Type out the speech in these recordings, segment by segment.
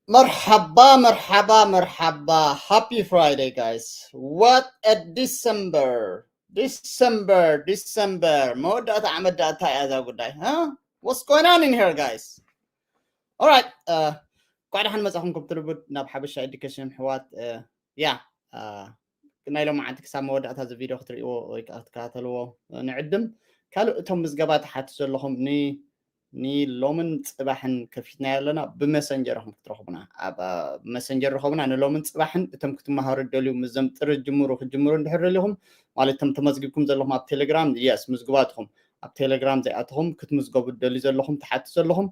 መርሓባ መርሓባ መርሓባ። Happy Friday, guys. What a December. December, December። መወዳእታ ዓመት ደኣ እንታይ እያ እዛ ጉዳይ? What's going on in here, guys? Alright. እንኳዕ ደሓን መጻኹም። ከምቲ ልሙድ ናብ ሓበሻ ኤዱኬሽን ኣሕዋት። ያ፣ ናይ ሎማዓንቲ ክሳብ መወዳእታ እዚ ቪድዮ ክትርእይዎ ወይ ከዓ ክትከታተልዎ ንዕድም። ካልእ እቶም ምዝገባ ትሓቱ ዘለኹም ን ንሎምን ጽባሕን ከፊትና ኣለና። ብመሰንጀር ኢኹም ክትረኽቡና። ኣብ መሰንጀር ርኸቡና። ንሎምን ጽባሕን እቶም ክትመሃሩ ደልዩ፣ ምዞም ጥሪ ጅምሩ ክጅምሩ እንድሕር ደሊኹም፣ ማለት እቶም ተመዝጊብኩም ዘለኹም ኣብ ቴሌግራም፣ የስ፣ ምዝግባትኹም ኣብ ቴሌግራም ዘይኣትኹም ክትምዝገቡ ደልዩ ዘለኹም፣ ትሓቱ ዘለኹም፣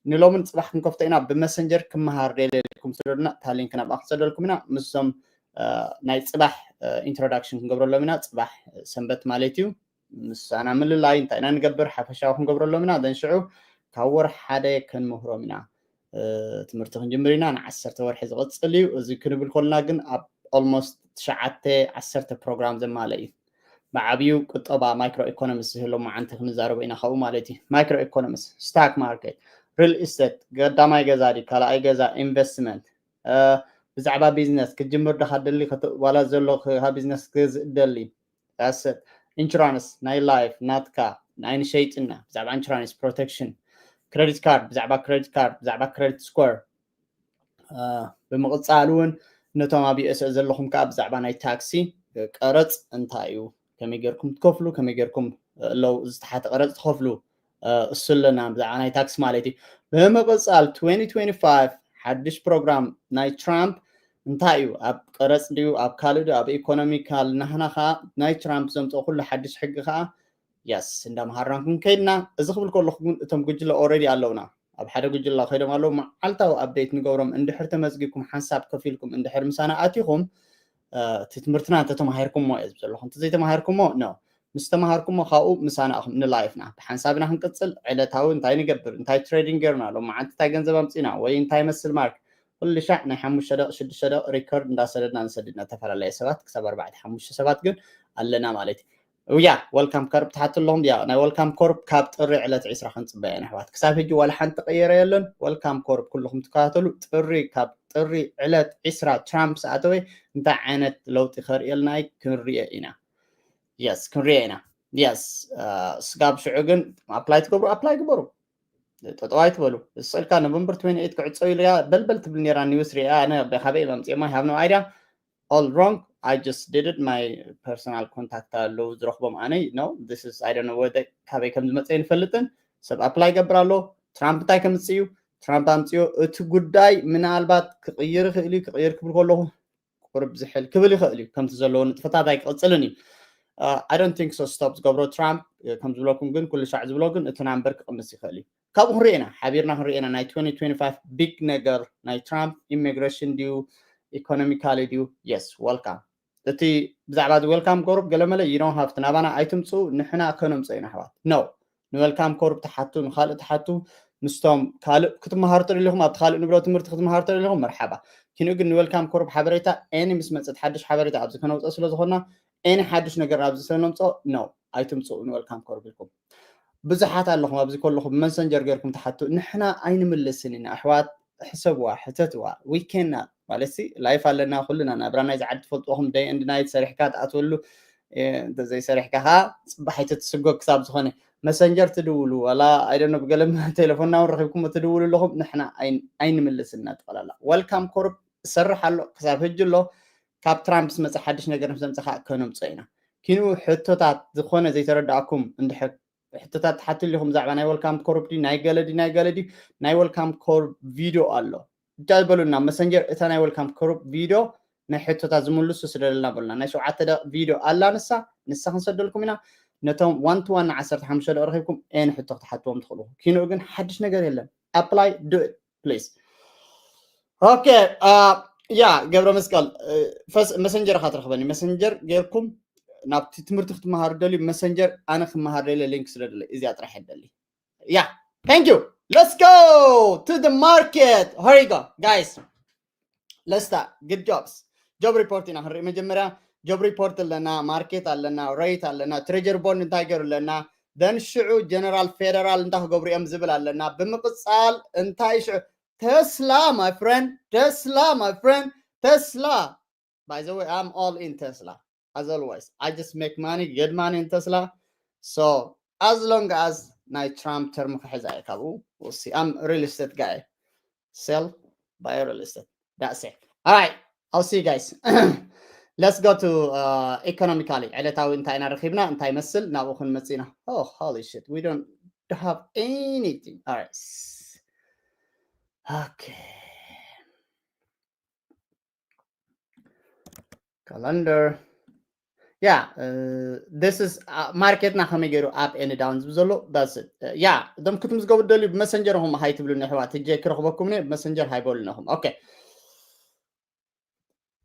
ንሎምን ጽባሕ ክንከፍቶ ኢና። ብመሰንጀር ክመሃር ደልኩም ስደዱና። እታ ሊንክ ናብኣ ክሰደልኩም ኢና። ምስዞም ናይ ጽባሕ ኢንትሮዳክሽን ክንገብረሎም ኢና። ጽባሕ ሰንበት ማለት እዩ። ምሳና ምልላይ እንታይ ኢና ንገብር ሓፈሻዊ ክንገብረሎም ኢና። ደን ሽዑ ካብ ወር ሓደ ክንምህሮም ኢና። ትምህርቲ ክንጅምር ኢና። ንዓሰርተ ወርሒ ዝቕጽል እዩ። እዚ ክንብል ከልና ግን ኣብ ኦልሞስት ትሽዓተ ዓሰርተ ፕሮግራም ዘማለ እዩ። ብዓብዩ ቁጠባ፣ ማይክሮ ኢኮኖሚስ ዝህሎ መዓንቲ ክንዛረቦ ኢና ካብኡ ማለት እዩ። ማይክሮ ኢኮኖሚስ፣ ስታክ ማርኬት፣ ሪል ኢስቴት፣ ቀዳማይ ገዛ ድዩ ካልኣይ ገዛ፣ ኢንቨስትመንት፣ ብዛዕባ ቢዝነስ ክትጅምር ዶ ደሊ፣ ዋላ ዘሎ ቢዝነስ ክትገዝእ ደሊ፣ ኢንሹራንስ ናይ ላይፍ ናትካ ናይ ንሸይጥና፣ ብዛዕባ ኢንሹራንስ ፕሮቴክሽን፣ ክሬዲት ካርድ፣ ብዛዕባ ክሬዲት ካርድ፣ ብዛዕባ ክሬዲት ስኮር፣ ብምቕጻል እውን ነቶም ኣብ ዩኤስኤ ዘለኹም ከዓ ብዛዕባ ናይ ታክሲ ቀረጽ እንታይ እዩ፣ ከመይ ጌርኩም ትከፍሉ፣ ከመይ ጌርኩም ለው ዝተሓተ ቀረጽ ትኸፍሉ፣ እሱ ኣለና ብዛዕባ ናይ ታክስ ማለት እዩ። ብምቕጻል twenty twenty-five ሓድሽ ፕሮግራም ናይ ትራምፕ እንታይ እዩ? ኣብ ቀረጽ ድዩ፣ ኣብ ካልእ ድዩ፣ ኣብ ኢኮኖሚካል? ናህና ከዓ ናይ ትራምፕ ዘምፅኦ ኩሉ ሓድሽ ሕጊ ከዓ የስ እንዳምሃርና ክንከይድና። እዚ ክብል ከለኹ ግን እቶም ጉጅለ ኦልሬዲ ኣለውና፣ ኣብ ሓደ ጉጅለ ከይዶም ኣለዉ። መዓልታዊ ኣፕዴት ንገብሮም። እንድሕር ተመዝጊብኩም ሓንሳብ ከፊልኩም እንድሕር ምሳና ኣቲኹም እቲ ትምህርትና እንተተማሂርኩሞ እየ ዝብል ዘለኹ። እንተዘይተማሂርኩሞ ኖ፣ ምስ ተማሃርኩሞ ካብኡ ምሳና ኢኹም ንላይፍና ብሓንሳብና ክንቅጽል። ዕለታዊ እንታይ ንገብር፣ እንታይ ትሬዲንግ ጌርና፣ ሎም መዓልቲ እንታይ ገንዘብ ኣምጺና ወይ እንታይ መስል ማርክ፣ ኩሉ ሻዕ ናይ ሓሙሽተ ደቕ ሽዱሽተ ደቕ ሪከርድ እንዳሰደድና ንሰድድ። ዝተፈላለየ ሰባት ክሳብ ኣርባዕተ ሓሙሽተ ሰባት ግን ኣለና ማለት እዩ። ያ ወልካም ኮርፕ ትሓቱ ኣለኹም። ያ ናይ ወልካም ኮርፕ ካብ ጥሪ ዕለት ዒስራ ክንጽበ ኢና ኣሕዋት። ክሳብ ሕጂ ዋላ ሓንቲ ተቀየረ የለን። ወልካም ኮርፕ ኩልኹም ትከታተሉ። ጥሪ ካብ ጥሪ ዕለት ዒስራ ትራምፕ ዝኣተወ እንታይ ዓይነት ለውጢ ከርእየልና እዩ ክንርኦ ኢና። የስ ክንርኦ ኢና። የስ ስጋብ ሽዑ ግን ኣፕላይ ትገብሩ ኣፕላይ ግበሩ። ጠጠው ኣይትበሉ። ስእልካ ኖቨምበር twenty-eight ክዕጾ ኢሉ ያ በልበል ትብል ነራ ኒውስ ሪኣ ኣነ ካበይ መምጽኦማ have no idea. All wrong. I just did it. My personal contact ኣለዉ ዝረኽቦም ኣነ ነው። This is I don't know whether ካበይ ከም ዝመጸ ይንፈልጥን። ሰብ ኣፕላይ ገብር ኣሎ። ትራምፕ እንታይ ከምጽእ እዩ? ትራምፕ ኣምጽዮ እቲ ጉዳይ ምናልባት ክቕይር ይኽእል እዩ። ክቕይር ክብል ከለኹ ቁርብ ዝሕል ክብል ይኽእል እዩ። ከምቲ ዘለዎ ንጥፈታት ኣይክቕጽልን እዩ። I don't think so። ስቶፕ ዝገብሮ ትራምፕ ከም ዝብለኩም ግን ኩሉ ሻዕ ዝብሎ ግን እቲ ናምበር ክቕንስ ይኽእል እዩ። ካብኡ ክንሪኦ ኢና፣ ሓቢርና ክንሪኦ ኢና። ናይ twenty twenty-five ቢግ ነገር ናይ ትራምፕ ኢሚግሬሽን ድዩ ኢኮኖሚካሊ ድዩ? የስ ወልካም። እቲ ብዛዕባ እዚ ወልካም ኮርፕ ገለመለ you don't have to ናባና ኣይትምፁ፣ ንሕና ከነምፅኦ ኢና ኣሕዋት። ኖ ንወልካም ኮርፕ ትሓቱ፣ ንካልእ ትሓቱ። ምስቶም ካልእ ክትመሃሩ ተደሊኹም ኣብቲ ካልእ ንብሎ ትምህርቲ ክትመሃሩ ተደሊኹም መርሓባ። ኪንኡ ግን ንወልካም ኮርፕ ሓበሬታ ኤኒ ምስ መፀት ሓድሽ ሓበሬታ ኣብዚ ከነውፅኦ ስለ ዝኾንና ኤኒ ሓድሽ ነገር ኣብዚ ስለ ነምፅኦ ኖ ኣይትምፅኡ ንወልካም ኮርፕ ኢልኩም። ብዙሓት ኣለኹም ኣብዚ ከለኹም መሰንጀር ገይርኩም ትሓቱ። ንሕና ኣይንምልስን ኢና ኣሕዋት። ሕሰብዋ፣ ሕተትዋ። We cannot ማለት ሲ ላይፍ ኣለና ኩልና ናብራ ናይዚ ዓዲ ትፈልጥኹም ደይ ኤንድ ናይት ሰሪሕካ ትኣትወሉ። እንተዘይሰሪሕካ ከዓ ፅባሕ ኣይተትስጎ ክሳብ ዝኾነ መሰንጀር ትድውሉ ዋላ ኣይደኖ ብገለ ቴሌፎንና እውን ረኪብኩም ትድውሉ ኣለኹም። ንሕና ኣይንምልስን እናጠቐላላ ወልካም ኮርፕ ዝሰርሕ ኣሎ ክሳብ ሕጂ ኣሎ። ካብ ትራምፕ ዝመፀ ሓድሽ ነገር ምስ ዘምፀ ከዓ ከነምፅኦ ኢና። ኪንኡ ሕቶታት ዝኾነ ዘይተረዳእኩም እንድሕር ሕቶታት ትሓቱ ኣለኹም ብዛዕባ ናይ ወልካም ኮርፕ ድዩ ናይ ገለ ድዩ ናይ ገለ ድዩ ናይ ወልካም ኮርፕ ቪድዮ ኣሎ። እንታይ በሉና መሰንጀር እታ ናይ ወልካም ኮርፕ ቪድዮ ናይ ሕቶታት ዝምልሱ ስደለልና በሉና። ናይ ሸውዓተ ደቕ ቪድዮ ኣላ ንሳ ንሳ ክንሰደልኩም ኢና። ነቶም ዋን ቱ ዋን ዓሰርተ ሓሙሽተ ደቕ ረኺብኩም ኤን ሕቶ ክትሓትዎም ትኽእሉ። ኪንኡ ግን ሓድሽ ነገር የለን። ኣፕላይ ዱ ፕሊዝ። ኦኬ ያ ገብረ መስቀል መሰንጀር ኢኻ ትረኽበኒ። መሰንጀር ጌርኩም ናብቲ ትምህርቲ ክትመሃሩ ደልዩ መሰንጀር ኣነ ክመሃር ደልየ ሊንክ ስለ ደለ እዚኣ ጥራሕ የደሊ። ያ thank you. Let's go to the market. Here you go guys. Let's start. Good jobs. ጆብ ሪፖርት ኢና ክንርኢ መጀመርያ። ጆብ ሪፖርት ኣለና፣ ማርኬት ኣለና፣ ሬት ኣለና፣ ትሬጀር ቦንድ እንታይ ገይሩ ኣለና፣ ደን ሽዑ ጀነራል ፌደራል እንታይ ክገብሩ እዮም ዝብል ኣለና። ብምቕፃል እንታይ ሽዑ Tesla, my friend. Tesla, my friend. Tesla. By the way, I'm all in Tesla. As always, I just make money, good money in Tesla. So as long as ናይ Trump term ክሕዛ እየ ካብኡ። We'll see. I'm real estate guy. Sell, buy real estate. That's it. All right. I'll see you guys. Let's go to uh, economically. ዕለታዊ እንታይ ኢና ረኺብና፣ እንታይ ይመስል፣ ናብኡ ክንመጽእ ኢና። Oh, holy shit. We don't have anything. All right. Okay. Calendar. Yeah, uh, this is uh, ማርኬትና ከመይ ገይሩ up and down ዝብል ዘሎ። Yeah, እቶም ክትምዝገቡ ደልዩ ብመሰንጀር ኹም ሃይ ትብሉኒ ኣሕዋት፣ እጀ ክረኽበኩም እየ፣ ብመሰንጀር ሃይ በሉኒ ኹም። Okay.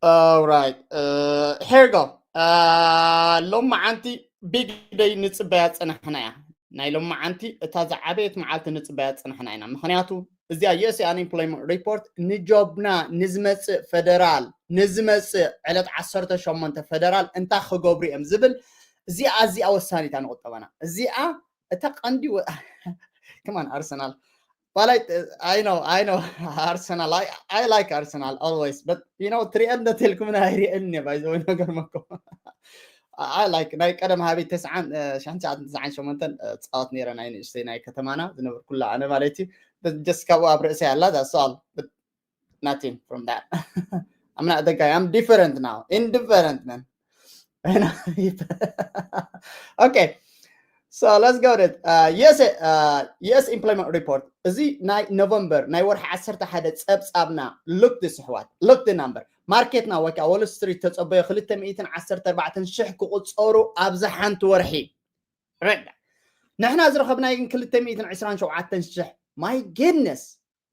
All right. Uh, here we go. Uh, ሎማዓንቲ big day ንጽበያ ጸናሕና እያ። ናይ ሎማዓንቲ እታ ዝዓበየት መዓልቲ ንጽበያ ጸናሕና ኢና። ምኽንያቱ እዚኣ U S A unemployment report ንጆብና ንዝመጽእ ፈደራል፣ ንዝመጽእ ዕለት ዓሰርተ ሸሞንተ ፈደራል እንታይ ክገብሩ እዮም ዝብል፣ እዚኣ፣ እዚኣ ወሳኒታ ንቁጠባና። እዚኣ እታ ቀንዲ ወ-፣ come on ኣርሰናል። But I, I know, I know Arsenal. I, I like Arsenal always, but you know, ትሪአን ዶ ተልኩም ናይ ሪአን እየ፣ by the way፣ ነገር መኮ። I like ናይ ቀደም ሃቢ ተስዓን፣ እ፣ ሸሕን ትሽዓን ተስዓን ሸሞንተን፣ እ፣ ጻወት ነይረ ናይ ንእሽተይ ናይ ከተማና ዝነበር ኩላ ኣነ ማለት እዩ። But just ካብኡ ኣብ ርእሰይ ኣላ፣ that's all. But nothing from that. I'm not the guy. I'm different now. Indifferent, man. Okay. So let's go with it. Uh, yes, uh, yes, employment report. እዚ ናይ ኖቨምበር ናይ ወርሒ ዓሰርተ ሓደ ጸብጻብና። Look this ኣሕዋት። Look the number. ማርኬትና ወይ ከዓ Wall Street ተጸበዮ ክልተ ሚእትን ዓሰርተ ኣርባዕተን ሽሕ ክቁጸሩ ኣብዚ ሓንቲ ወርሒ። ረዳ። ንሕና ዝረኸብናዮ ግን ክልተ ሚእትን ዕስራን ሸውዓተን ሽሕ። My goodness.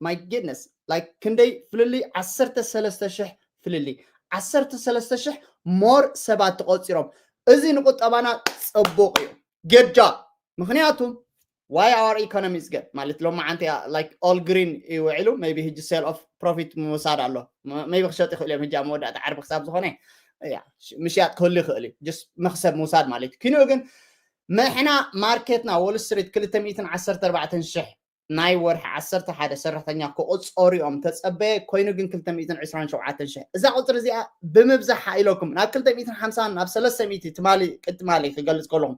My goodness. Like ክንደይ ፍልልይ? ዓሰርተ ሰለስተ ሽሕ ፍልልይ። ዓሰርተ ሰለስተ ሽሕ more ሰባት ተቆጺሮም። እዚ ንቁጠባና ጽቡቕ እዩ። Good job። ምኽንያቱ why our economy is good ማለት ሎማዓንቲ like all green እዩ ውዒሉ፣ maybe ሕጂ sale of profit ምውሳድ ኣሎ። M-, maybe ክሸጡ ይኽእሉ እዮም ሕጂ ኣብ መወዳእታ ዓርቢ ክሳብ ዝኾነ። Yeah, ሽ-፣ ምሽያጥ ክህሉ ይኽእል እዩ። Just መኽሰብ ምውሳድ ማለት እዩ። ኪንኡ ግን ንሕና ማርኬትና Wall Street ክልተ ሚእትን ዓሰርተ ኣርባዕተን ሽሕ ናይ ወርሒ ዓሰርተ ሓደ ሰራሕተኛ ክቁጸሩ እዮም ተጸበየ፣ ኮይኑ ግን ክልተ ሚእትን ዕስራን ሸውዓተን ሽሕ። እዛ ቁጽሪ እዚኣ ብምብዛሓ ኢለኩም ናብ ክልተ ሚእትን ሓምሳን ናብ ሰለስተ ሚእቲ ትማሊ፣ ቅድማሊ ክገልጽ ከለኹም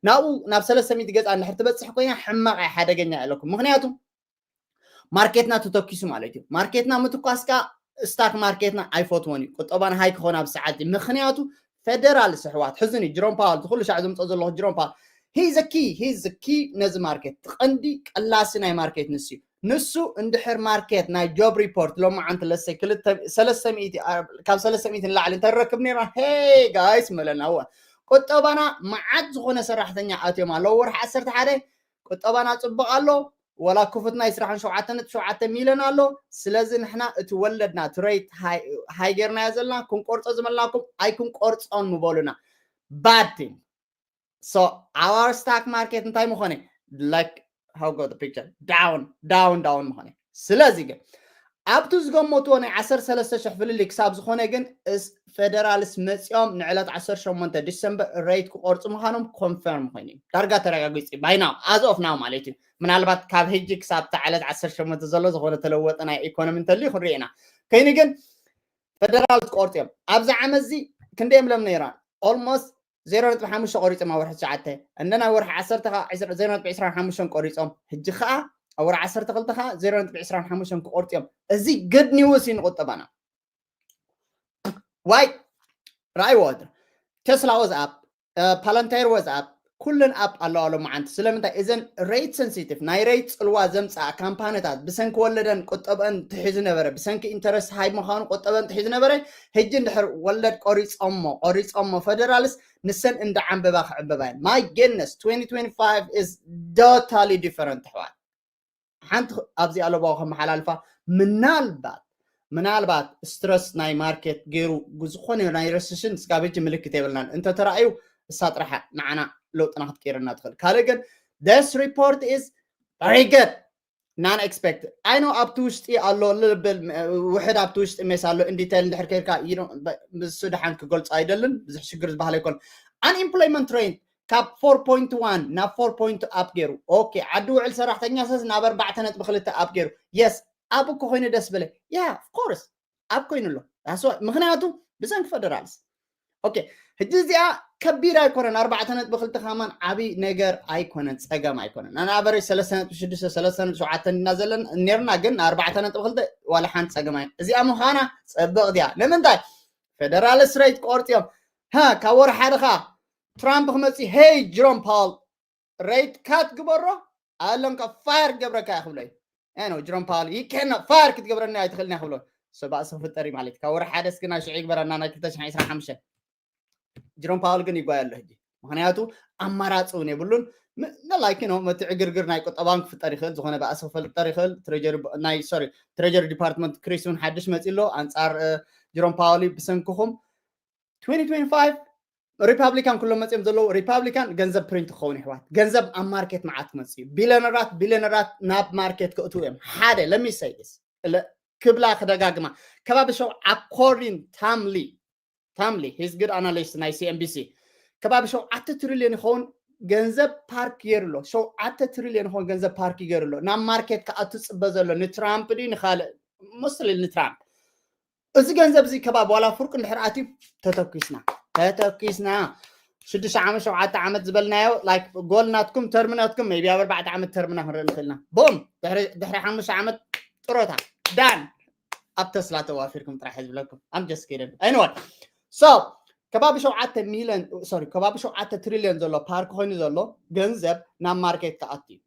ናብኡ ናብ ሰለስተ ሚእቲ ገጻ እንድሕር ትበጽሕ ኮይና ሕማቕ እያ፣ ሓደገኛ እያ ኢለኩም። ምኽንያቱ ማርኬትና ተተኪሱ ማለት እዩ። ማርኬትና ምትኳስ ከኣ ስታክ ማርኬትና ኣይፈትዎን እዩ። ቁጠባና ሃይ ክኾን ኣብ ሰዓት እዩ። ምኽንያቱ ፈደራል ስሕዋት ሕዝን እዩ። ጅሮም ፓወል፣ እቲ ኩሉ ሻዕ ዘምጽኦ ዘለኹ ጅሮም ፓወል። He's a key, he's a key ነዚ ማርኬት። እቲ ቀንዲ ቀላሲ ናይ ማርኬት ንሱ እዩ። ንሱ እንድሕር ማርኬት ናይ ጆብ ሪፖርት ሎማዓንቲ ለሰይ ክልተ፣ ሰለስተ ሚእቲ፣ ኣ-፣ ካብ ሰለስተ ሚእቲ ንላዕሊ እንተረክብ ነይርና፣ ሄይ ጋይስ መለና። እወ፣ ቁጠባና መዓት ዝኾነ ሰራሕተኛ ኣትዮም ኣለዉ። ወርሒ ዓሰርተ ሓደ ቁጠባና ጽቡቕ ኣሎ። ወላ ክፉት ናይ ስራሕን ሸውዓተ ነጥቢ ሸውዓተ ሚልዮን ኣሎ። ስለዚ ንሕና እቲ ወለድና፣ እቲ ሬት ሃይ፣ ሃይ ጌርናዮ ዘለና፣ ክንቆርጾ ዝመልናኩም ኣይክንቆርጾን ምበሉና። Bad thing. So our stock market እንታይ ምኾነ? Like, how got the picture? Down, down, down ምኾነ። ስለዚ ግን ኣብቲ ዝገመትዎ ናይ ዓሰርተ ሰለስተ ሽሕ ፍልልይ ክሳብ ዝኾነ ግን እስ-፣ ፈደራልስ መጺኦም ንዕለት ዓሰርተ ሸሞንተ ዲሰምበር ሬት ክቆርጹ ምዃኖም ኮንፈርም ኮይኑ እዩ። ዳርጋ ተረጋጊጹ እዩ። By now, as of now ማለት እዩ። ምናልባት ካብ ሕጂ ክሳብ እታ ዕለት ዓሰርተ ሸሞንተ ዘሎ ዝኾነ ተለወጠ ናይ ኢኮኖሚ እንተልዩ ክንርኢ ኢና። ከይኑ ግን ፈደራል ክቆርጹ እዮም። ኣብዚ ዓመት እዚ ክንደይ እዮም ሎም ነይራ? Almost ዜሮ ነጥቢ ሓሙሽተ ቆሪጾም ኣብ ወርሒ ትሽዓተ። እንደ ናይ ወርሒ ዓሰርተ ከኣ ዕስራ፣ ዜሮ ነጥቢ ዕስራን ሓሙሽተን ቆሪጾም። ሕጂ ከኣ ኣብ ወርሒ ዓሰርተ ክልተ ከኣ ዜሮ ነጥቢ ዕስራን ሓሙሽተን ክቆርጹ እዮም። እዚ good news እዩ ንቁጠባና። ዋይ፣ ራእይዎ። Tesla was up, uh, Palantir was up፣ ኩለን ኣፕ ኣለዋ ሎማዓንቲ። ስለምንታይ? እዘን ሬት ሴንሲቲቭ፣ ናይ ሬት ጽልዋ ዘምጽኣ ካምፓኒታት ብሰንኪ ወለደን ቁጠበን ትሒዙ ነበረ፣ ብሰንኪ ኢንተረስት ሃይ ምዃኑ ቁጠበን ትሒዙ ነበረ። ሕጂ እንድሕር ወለድ ቆሪጾሞ፣ ቆሪጾሞ ፈደራልስ ንሰን እንዳ ዓንበባ ክዕበባ እየን። My goodness, twenty twenty-five is totally different ኣሕዋት። ሓንቲ ኣብዚኣ ለባዊ ከመሓላልፋ፣ ምናልባት፣ ምናልባት ስትረስ ናይ ማርኬት ገይሩ ዝኾነ ናይ ረሰሽን ስጋብ ሕጂ ምልክት የብልናን እንተተራእዩ፣ እሳ ጥራሕ ንዓና ለውጥና ክትቀይረና ትኽእል። ካልእ ግን this report is very good, non expected. I know ኣብቲ ውሽጢ ኣሎ ልብል ውሕድ ኣብቲ ውሽጢ ሜስ ኣሎ፣ in detail እንድሕር ከይድካ you know፣ ብ-፣ ብሱ ደሓን ክገልጾ ኣይደልን፣ ብዙሕ ሽግር ዝበሃል ኣይኮን። Unemployment rate ካብ ፎር ፖይንት ዋን ናብ ፎር ፖይንት ቱ ኣፕ ገይሩ። ኦኬ፣ ዓዲ ውዕል ሰራሕተኛ ሰስ ናብ ኣርባዕተ ነጥቢ ክልተ ኣፕ ገይሩ። የስ፣ ኣብ እኮ ኮይኑ ደስ በለ። Yeah, of course, ኣብ ኮይኑ ኣሎ። ምክንያቱ ብሰንኪ ፈደራልስ። ኦኬ፣ ሕጂ እዚኣ ከቢድ ኣይኮነን። ኣርባዕተ ነጥቢ ክልተ ከማን ዓብይ ነገር ኣይኮነን፣ ፀገም ኣይኮነን። ኣናበሪ ሰለስተ ነጥቢ ሽዱሽተ ሰለስተ ነጥቢ ሸውዓተ እና ዘለና ነርና፣ ግን ኣርባዕተ ነጥቢ ክልተ ዋላ ሓንቲ ፀገም ኣይኮነን። እዚኣ ምዃና ፀብቕ እዚኣ ንምንታይ? ፈደራልስ ሬት ቆርፅዮም። ሃ፣ ካብ ወር ሓደ ከዓ ትራምፕ ክመፅእ፣ ሄይ ጅሮም ፓውል፣ ሬት ካት ግበሮ ኣለንካ፣ ፋየር ገብረካ ክብሎ እዩ። ኖ ጅሮም ፓውል ይከና፣ ፋየር ክትገብረና ኣይትኽእልና ክብሎ። ሰባእ ሰው ፍጠሪ ማለት ካብ ወር ሓደ እስኪ ናይ ሽዑ ይግበረና ናይ ክልተ ሽሕን ዕስራን ሓሙሽተን። ጅሮም ፓውል ግን ይጓየ ኣሎ ሕጂ፣ ምክንያቱ ኣማራፂ እውን የብሉን። ላይክ ነው መቲ ዕግርግር ናይ ቁጠባን ክፍጠር ይኽእል፣ ዝኾነ ባእሲ ክፈጠር ይኽእል። ትሬጀሪ ናይ ሶሪ ትሬጀሪ ዲፓርትመንት ክሪስ እውን ሓድሽ መፂ ኣሎ ኣንፃር ጅሮም ፓውል ብሰንክኹም። ሪፓብሊካን ኩሎም መፅኦም ዘለዉ ሪፓብሊካን ገንዘብ ፕሪንት ክኸውን ይሕዋት፣ ገንዘብ ኣብ ማርኬት መዓት ክመፅእ እዩ። ቢለነራት ቢለነራት ናብ ማርኬት ክእትዉ እዮም። ሓደ ለሚሰይስ ክብላ ክደጋግማ ከባቢ ሸው ኣኮርዲን ታምሊ ታምሊ ሂዝ ግድ ኣናሊስት ናይ ሲኤንቢሲ ከባቢ ሸውዓተ ትሪልዮን ይኸውን ገንዘብ ፓርክ ገይሩ ኣሎ። ሸውዓተ ትሪልዮን ይኸውን ገንዘብ ፓርክ ገይሩ ኣሎ። ናብ ማርኬት ክኣቱ ፅበ ዘሎ ንትራምፕ ድዩ ንካልእ መስሊ ንትራምፕ። እዚ ገንዘብ እዚ ከባቢ ዋላ ፍርቁ እንድሕር ኣትዩ ተተኪስና ተተኪስና ሽዱሽተ ዓመት ሸውዓተ ዓመት ዝበልናዮ ላይክ ጎል ናትኩም ተርሚ ናትኩም ቢ ኣብ ኣርባዕተ ዓመት ተርምና ክንርኢ ንኽእልና ቦም ድሕሪ ሓሙሽተ ዓመት ጥሮታ ዳን ኣብ ተስላ ተዋፊርኩም ጥራሕ ዝብለኩም ኣም ጀስት ኪድን ኣይንዋል ሶ ከባቢ ሸውዓተ ሚሊዮን ሶሪ ከባቢ ሸውዓተ ትሪልዮን ዘሎ ፓርክ ኮይኑ ዘሎ ገንዘብ ናብ ማርኬት ክኣቱ እዩ።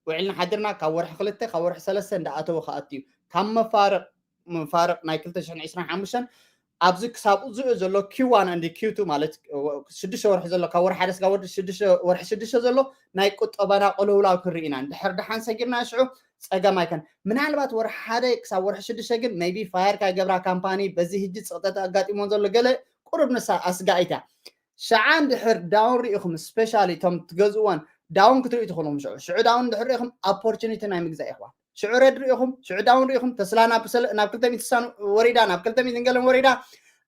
ውዕልና ሓድርና ካብ ወርሒ ክልተ ካብ ወርሒ ሰለስተ እንዳኣተወ ክኣቱ እዩ። ካብ መፋርቕ መፋርቕ ናይ ክልተ ሽሕን ዕስራን ሓሙሽተን ኣብዚ ክሳብ ዝኡ ዘሎ ኪዋን እንዲ ኪቱ ማለት ሽዱሽተ ወርሒ ዘሎ ካብ ወርሒ ሓደ ስጋ ወዲ ሽዱሽተ ወርሒ ሽዱሽተ ዘሎ ናይ ቁጠባና ቅልውላው ክንርኢ ኢና። እንድሕር ደሓን ሰጊርና ሽዑ ፀገም ኣይከን። ምናልባት ወርሒ ሓደ ክሳብ ወርሒ ሽዱሽተ ግን maybe ፋየር ካይገብራ ካምፓኒ በዚ ህጂ ፅቕጠት ኣጋጢሞን ዘሎ ገለ ቁሩብ ንሳ ኣስጋኢት እያ። ሸዓ እንድሕር ዳውን ሪኢኹም ስፔሻሊ እቶም ትገዝእዎን ዳውን ክትርኢ ትኽእሉ ሽዑ ሽዑ ዳውን እንድሕር ሪኢኹም ኣፖርቹኒቲ ናይ ምግዛእ ይኽዋል። ሽዑ ሬድ ሪኢኹም ሽዑ ዳውን ሪኢኹም ተስላ ናብ ክልተ ሚእቲ ስሳን ወሪዳ ናብ ክልተ ሚእቲ ገለን ወሪዳ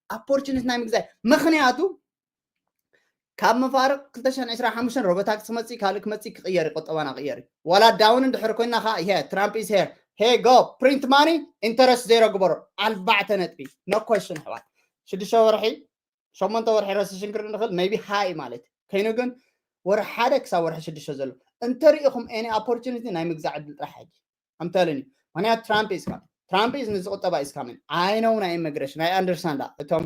ኣፖርቹኒቲ ናይ ምግዛእ ምክንያቱ ካብ መፋርቅ ክልተ ሽሕን ዕስራን ሓሙሽተን ሮቦታክስ ክመፅእ ካልእ ክመፅእ ክቅየር እዩ ቁጠባና ክቅየር እዩ። ዋላ ዳውን እንድሕር ኮይና ከዓ ይሄ ትራምፕ is here hey go print money interest zero ግበሮ ኣርባዕተ ነጥቢ no question ኣሕዋት ሽዱሽተ ወርሒ ሸሞንተ ወርሒ ረስሽን ክርኢ ንኽእል maybe high ማለት ኮይኑ ግን ወርሒ ሓደ ክሳብ ወርሒ ሽዱሽተ ዘሎ እንተሪኢኹም any opportunity ናይ ምግዛእ ዕድል ጥራሕ ሕጂ I'm telling you ምክንያቱ ትራምፕ is coming ትራምፕ is ንዝቁጠባ is coming I know ናይ ኢሚግሬሽን I understand እቶም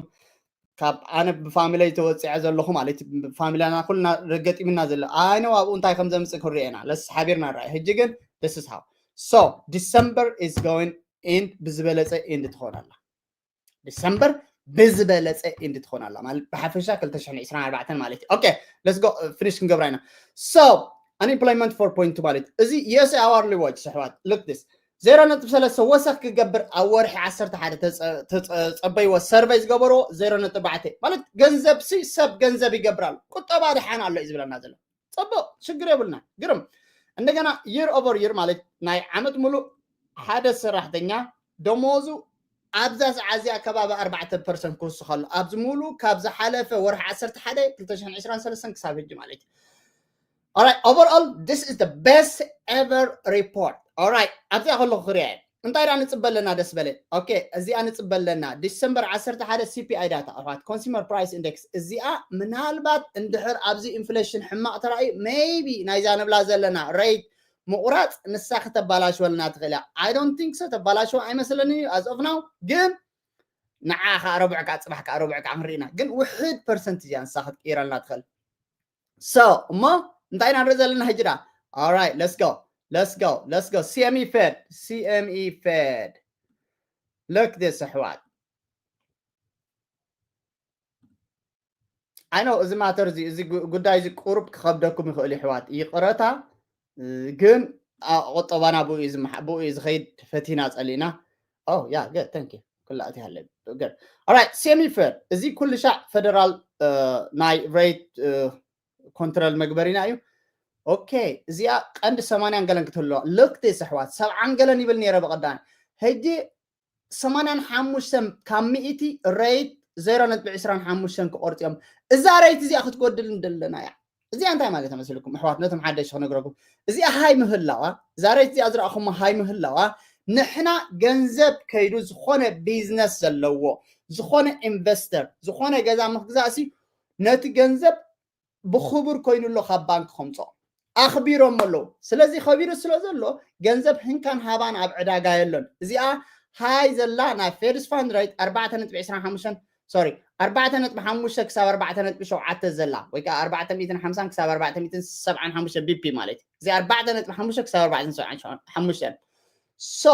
ካብ ኣነ ብፋሚለይ ተወፂዐ ዘለኹ ማለት ፋሚላና ኩልና ገጢምና ዘሎ I know ኣብኡ እንታይ ከም ዘምፅእ ክንሪኦ ኢና ለስ ሓቢርና ንርኣይ ሕጂ ግን this is how so December is going end ብዝበለፀ end ትኾን ኣላ December ብዝበለፀ end ትኾን ኣላ ማለት ብሓፈሻ ክልተ ሽሕን ዕስራን ኣርባዕተን ማለት እዩ okay let's go finish ክንገብራ ኢና so unemployment four point two ማለት እዚ USA hourly wage ኣሕዋት look this ዜሮ ነጥቢ ሰለስተ ወሰኽ ክገብር ኣብ ወርሒ ዓሰርተ ሓደ ተፀበይዎ ሰርቨይ ዝገበርዎ ዜሮ ነጥቢ ኣርባዕተ ማለት ገንዘብ ሲ ሰብ ገንዘብ ይገብር ኣሎ ቁጠባ ድሓን ኣሎ እዩ ዝብለና ዘሎ ፅቡቅ ሽግር የብልና ግርም እንደገና year over year ማለት ናይ ዓመት ሙሉእ ሓደ ሰራሕተኛ ደሞዙ ኣብዛ ሰዓት እዚኣ ከባቢ ኣርባዕተ ፐርሰንት ክውስኸሉ ኣብዚ ሙሉ ካብ ዝሓለፈ ወርሒ ዓሰርተ ሓደ ክልተ ሽሕን ዕስራን ሰለስተን ክሳብ ሕጂ ማለት እዩ Alright, overall, this is the best ever report. Alright, ኣብዚኣ ከለኹ ክሪኣ እየ እንታይ ዳ ንፅበ ኣለና ደስ በለ okay እዚኣ ንፅበ ኣለና ዲሰምበር ዓሰርተ ሓደ CPI data ኣሕዋት consumer price index እዚኣ ምናልባት እንድሕር ኣብዚ ኢንፍሌሽን ሕማቕ ተራእዩ maybe ናይዛ ንብላ ዘለና rate ምቑራፅ ንሳ ከተባላሽወልና ትኽእል እያ I don't think so ተባላሽወ ኣይመስለኒ እዩ as of now ግን ንዓ ከዓ ረቡዕ ከዓ ፅባሕ ከዓ ረቡዕ ከዓ ክንርኢና ግን ውሕድ ፐርሰንት እዚኣ ንሳ ክትቅይረልና ትኽእል so እሞ እንታይ ኢና ንርኢ ዘለና ሕጂ ዳ alright let's go let's go let's go CME Fed CME Fed look this ኣሕዋት I know እዚ matter እዚ እዚ ጉዳይ እዚ ቁሩብ ክኸብደኩም ይኽእል ይሕዋት ይቕረታ ግን ቁጠባና ብኡ እዩ ዝኸይድ ፈቲና ፀሊእና ያ ገ ተንኪ ኩላእቲ ሃለ ገ alright CME Fed እዚ ኩሉ ሻዕ ፈደራል ናይ rate control መግበሪና እዩ okay እዚኣ ቀንዲ ሰማንያን ገለን ክትህልዋ look this ኣሕዋት ሰብዓን ገለን ይብል ነይረ ብቐዳሚ ሕጂ ሰማንያን ሓሙሽተን ካብ ሚእቲ rate ዜሮ ነጥቢ ዕስራን ሓሙሽተን ክቆርፅዮም እዛ rate እዚኣ ክትጎድል እንደለና እያ እዚኣ እንታይ ማለት መስልኩም ኣሕዋት ነቶም ሓደሽ ክነግረኩም እዚኣ ሃይ ምህላዋ እዛ rate እዚኣ ዝረእኹሞ ሃይ ምህላዋ ንሕና ገንዘብ ከይዱ ዝኾነ ቢዝነስ ዘለዎ ዝኾነ ኢንቨስተር ዝኾነ ገዛ ምክግዛእ ሲ ነቲ ገንዘብ ብኽቡር ኮይኑ ኣሎ ካብ ባንክ ከምፅኦ ኣኽቢሮም ኣለዉ። ስለዚ ከቢሩ ስለ ዘሎ ገንዘብ ህንካን ሃባን ኣብ ዕዳጋ የሎን። እዚኣ ሃይ ዘላ ናይ ፌድስ ፋንድ ሬት ኣርባዕተ ነጥቢ ዕስራን ሓሙሽተን ሶሪ ኣርባዕተ ነጥቢ ሓሙሽተ ክሳብ ኣርባዕተ ነጥቢ ሸውዓተ ዘላ ወይ ከዓ ኣርባዕተ ሚእትን ሓምሳን ክሳብ ኣርባዕተ ሚእትን ሰብዓን ሓሙሽተ ቢፒ ማለት እዩ። እዚ ኣርባዕተ ነጥቢ ሓሙሽተ ክሳብ ኣርባዕተ ሚእትን ሰብዓን ሓሙሽተን ሶ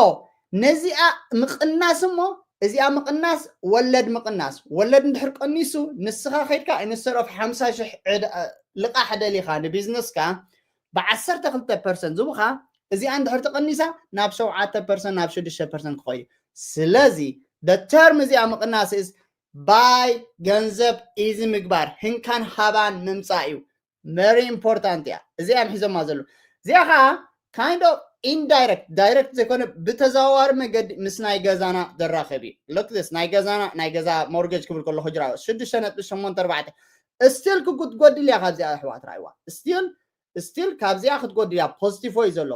ነዚኣ ምቕናስ እሞ እዚኣ ምቕናስ ወለድ ምቕናስ ወለድ እንድሕር ቀኒሱ ንስኻ ከድካ ኢንስተር ኦፍ ሓምሳ ሽሕ ልቓሕ ደሊኻ ንቢዝነስካ ብዓሰርተ ክልተ ፐርሰንት ዝቡኻ እዚኣ እንድሕር ተቐኒሳ ናብ ሸውዓተ ፐርሰንት ናብ ሽዱሽተ ፐርሰንት ክኸዩ። ስለዚ ተርም እዚኣ ምቕናስ ስ ባይ ገንዘብ ኢዚ ምግባር ህንካን ሃባን ምምፃእ እዩ። መሪ ኢምፖርታንት እያ። እዚኣ እዮም ሒዞማ ዘለዉ። እዚኣ ከዓ kind of indirect direct ዘይኮነ ብተዘዋዋሪ መገዲ ምስ ናይ ገዛና ዘራኸብ እዩ። ሎክስ ናይ ገዛና ናይ ገዛ ሞርጌጅ ክብል ከለኹ ጅራ ሽዱሽተ ነጥቢ ሸሞንተ ኣርባዕተ ስቲል ክጉድጎድል እያ። ካብዚኣ ኣሕዋት ራይዋ ስቲል ስቲል ካብዚኣ ክትጎድል እያ። ፖዚቲቭ ወይ ዘሎ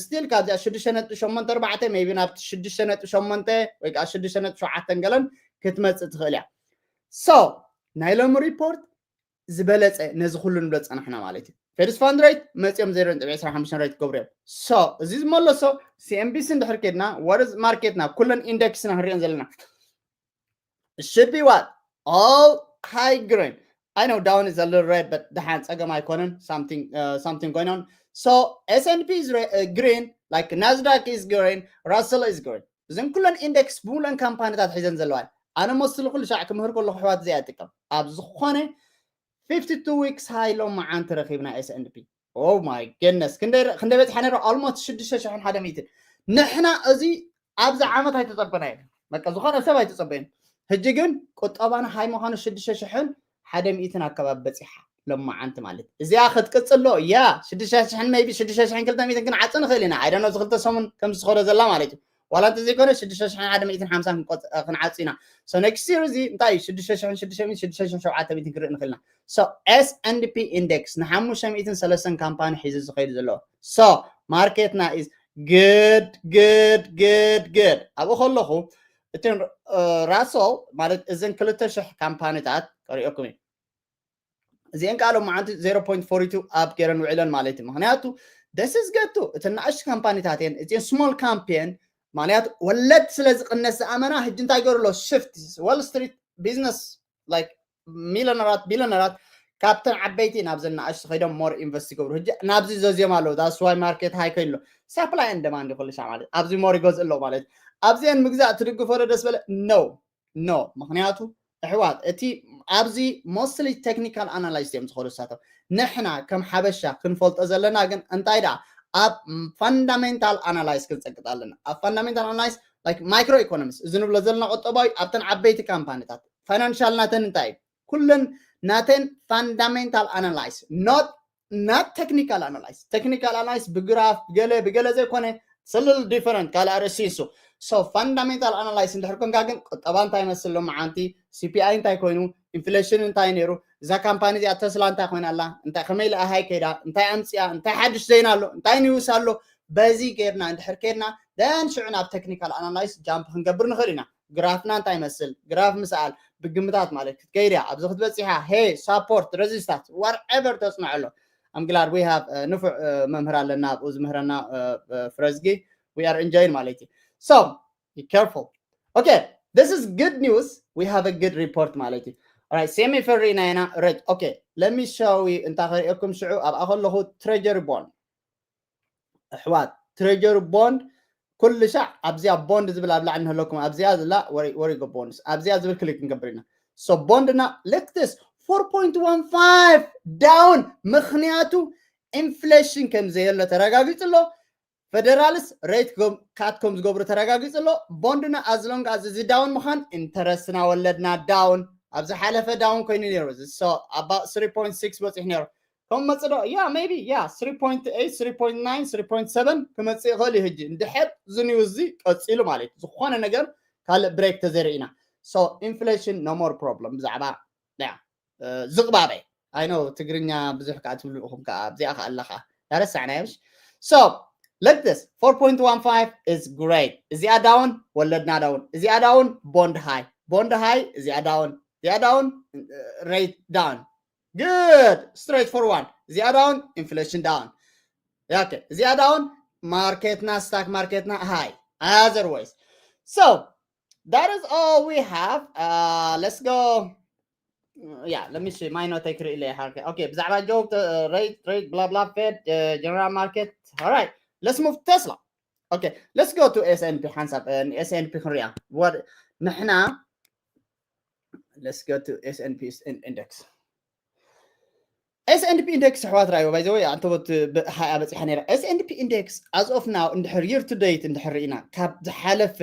ስቲል ካብዚኣ ሽዱሽተ ነጥቢ ሸሞንተ ኣርባዕተ ሜቢ ናብቲ ሽዱሽተ ነጥቢ ሸሞንተ ወይ ከዓ ሽዱሽተ ነጥቢ ሸውዓተ ገለን ክትመፅእ ትኽእል እያ። ሶ ናይ ሎሚ ሪፖርት ዝበለፀ ነዚ ኩሉ ንብሎ ፀናሕና ማለት እዩ። ፌድስ ፋንድ ሬት መፂኦም ዜሮ ነጥቢ ዕስራን ሓሙሽተን ሬት ክገብሩ እዮም። ሶ እዚ ዝመለሶ ሲኤንቢሲ እንድሕር ከድና ወርዝ ማርኬትና ኩለን ኢንደክስና ክንሪኦን ዘለና should be what all high green. I know down is a little red but ደሓን ፀገም ኣይኮነን። Something going on. So S and P is green, like Nasdaq is green, Russell is green. እዘን ኩለን ኢንደክስ ብሙሉአን ካምፓኒታት ሒዘን ዘለዋ ኣነ መስሉ ኩሉ ሻዕ ክምህር ከለኹ ኣሕዋት እዚኣ ይጥቀም ኣብ ዝኾነ fifty two weeks high ሎም መዓንቲ ረኺብና S and P. Oh my goodness ክንደይ በፅሓ ነረ? Almost ሽዱሽተ ሽሕን ሓደ ሚእትን። ንሕና እዚ ኣብዚ ዓመት ኣይተፀበናዮ በቃ ዝኾነ ሰብ ኣይተፀበየን። ሕጂ ግን ቁጠባና ሃይ ምዃኑ ሽዱሽተ ሽሕን ሓደ ሚእትን ኣከባቢ በፂሓ ሎም መዓንቲ ማለት እዚኣ ክትቅፅል ዶ እያ ሽዱሽተ ሽሕን maybe ሽዱሽተ ሽሕን ክልተ ሚእትን ክንዓፂ ንኽእል ኢና። I don't know እዚ ክልተ ሰሙን ከም ዝኸዶ ዘላ ማለት እዩ ዋላ እንተዘይኮነ ሽዱሽተ ሽሕን ሓደ ሚእትን ሓምሳን ክንዓፂ ኢና። So next year እዚ እንታይ እዩ ሽዱሽተ ሽሕን ሽዱሽተ ሚእትን ሽዱሽተ ሽሕን ሸውዓተ ሚእትን ክንርኢ ንኽእል ኢና። So S and P index ንሓሙሽተ ሚእትን ሰለስተን ካምፓኒ ሒዙ ዝኸይዱ ዘለዎ so ማርኬትና is good good good good ኣብኡ ከለኹ እቲ ራሶል ማለት እዘን ክልተ ሽሕ ካምፓኒታት ከሪኦኩም እዩ። እዚአን ከዓ ሎመዓንቲ ዜሮ ፖይንት ፎርቲ ቱ ኣብ ገይረን ውዒለን ማለት እዩ። ምክንያቱ ደስስ ገቱ እቲ ናእሽቱ ካምፓኒታት እየን እዚአን ስሞል ካምፒየን ምክንያቱ ወለድ ስለ ዝቅነስ ዝኣመና ሕጂ እንታይ ገይሩ ኣሎ ሽፍት ወል ስትሪት ቢዝነስ ላይክ ሚለነራት ቢለነራት ካብተን ዓበይቲ ናብዘን ናእሽቱ ከይዶም ሞር ኢንቨስት ይገብሩ። ሕጂ ናብዚ ዘዝዮም ኣለዉ that's why ማርኬት ሃይ ኮይኑ ኣሎ። ሳፕላይ and ደማንድ ኩሉ ሻዕ ማለት ኣብዚ ሞር ይገዝእ ኣለዉ ማለት ኣብዚአን ምግዛእ ትድግፎ ዶ ደስ በለ? No no ምክንያቱ ኣሕዋት እቲ ኣብዚ mostly technical analysis እዮም ዝኸዱ ንሳቶም። ንሕና ከም ሓበሻ ክንፈልጦ ዘለና ግን እንታይ ደኣ ኣብ fundamental analysis ክንፀቅጥ ኣለና። ኣብ fundamental analysis like micro economics እዚ ንብሎ ዘለና ቁጠባዊ ኣብተን ዓበይቲ ካምፓኒታት ፋይናንሻል ናተን እንታይ እዩ ኩለን ናተን fundamental analysis not not technical analysis። Technical analysis ብግራፍ ብገለ ብገለ ዘይኮነ ስልል different ካልእ ኣርእስቲ እሱ። So fundamental analysis እንድሕር ኮንካ ግን ቁጠባ እንታይ ይመስል ሎመዓንቲ፣ ሲፒኣይ እንታይ ኮይኑ፣ ኢንፍሌሽን እንታይ ነይሩ፣ እዛ ካምፓኒ እዚኣ ተስላ እንታይ ኮይና ኣላ፣ እንታይ ከመይ ኢላ ሃይ ከይዳ፣ እንታይ ኣምፅኣ፣ እንታይ ሓድሽ ዜና ኣሎ፣ እንታይ ኒውስ ኣሎ፣ በዚ ጌርና እንድሕር ኬድና then ሽዑ ናብ technical analysis jump ክንገብር ንኽእል ኢና። ግራፍና እንታይ ይመስል፣ ግራፍ ምስኣል ብግምታት ማለት ክትከይድ እያ። ኣብዚ ክትበፅሕ እያ። ሄ ሳፖርት፣ ረዚስታንስ፣ ዋትኤቨር ተፅንዖ ኣሎ። I'm glad we have ንፉዕ መምህር ኣለና ኣብኡ ዝምህረና ፍረዝጊ we are enjoying ማለት እዩ። So be careful. Okay, this is good news. We have a good report ማለት እዩ። Alright, ሴሚፈር ርኢና ኢና። Red. Okay, let me show you እንታይ ከርእየኩም ሽዑ ኣብኣ ከለኹ ትሬጀሪ ቦንድ ኣሕዋት ትሬጀሪ ቦንድ ኩሉ ሻዕ ኣብዚኣ ቦንድ ዝብል ኣብ ላዕሊ ንህለኩም ኣብዚኣ ዝላ ወሪጎ ቦንድስ ኣብዚኣ ዝብል ክሊክ ክንገብር ኢና። So ቦንድና ሌክትስ ፎር ፖይንት ዋን ፋይቭ ዳውን ምክንያቱ ኢንፍሌሽን ከም ዘየሎ ተረጋጊፁ ኣሎ። ፌደራልስ ሬት ካት ከም ዝገብሩ ተረጋጊፁ ኣሎ። ቦንድና ኣዝሎንግ ኣዚ እዚ ዳውን ምዃን ኢንተረስትና ወለድና ዳውን ኣብ ዝሓለፈ ዳውን ኮይኑ ነይሩ። So about ስሪ ፖይንት ሲክስ በፂሑ ነይሩ። ከም መፅእ ዶ ያ maybe ያ ስሪ ፖይንት ኤይት ስሪ ፖይንት ናይን ስሪ ፖይንት ሰቨን ክመፅእ ይኽእል እዩ። ሕጂ እንድሕር እዚ ኒውስ እዚ ቀፂሉ ማለት እዩ ዝኾነ ነገር ካልእ ብሬክ ተዘርኢና። So ኢንፍሌሽን no more problem ብዛዕባ ዝቕባበ I know ትግርኛ ብዙሕ ከዓ ትብሉ ኢኹም ከዓ ኣብዚኣ ከዓ ኣለኻ ያረሳዕና ምሽ። So Look this, four point one five is great. እዚኣ down፣ ወለድና down። እዚኣ down፣ bond high። Bond high፣ እዚኣ down። እዚኣ down፣ rate down. Good. Straight forward. እዚኣ down፣ inflation down. Okay. እዚኣ down፣ ማርኬትና፣ ስታክ ማርኬትና high. Otherwise. So, that is all we have. Uh, let's go. Yeah, let me see. My note ክርኢ ኢለ ይሓርክ። Okay, ብዛዕባ ጆብ፣ rate, rate, blah, blah, Fed, general market. All right, let's move Tesla. Okay, let's go to S and P ሓንሳብ፣ S and P ክንሪኣ። What ንሕና፣ let's go to S and P index. S and P index ኣሕዋት ራዮ፣ by the way፣ ኣንተ ወት ሃያ በፂሓ ነይራ። S and P index as of now እንድሕር year to date እንድሕር ርኢና ካብ ዝሓለፈ፣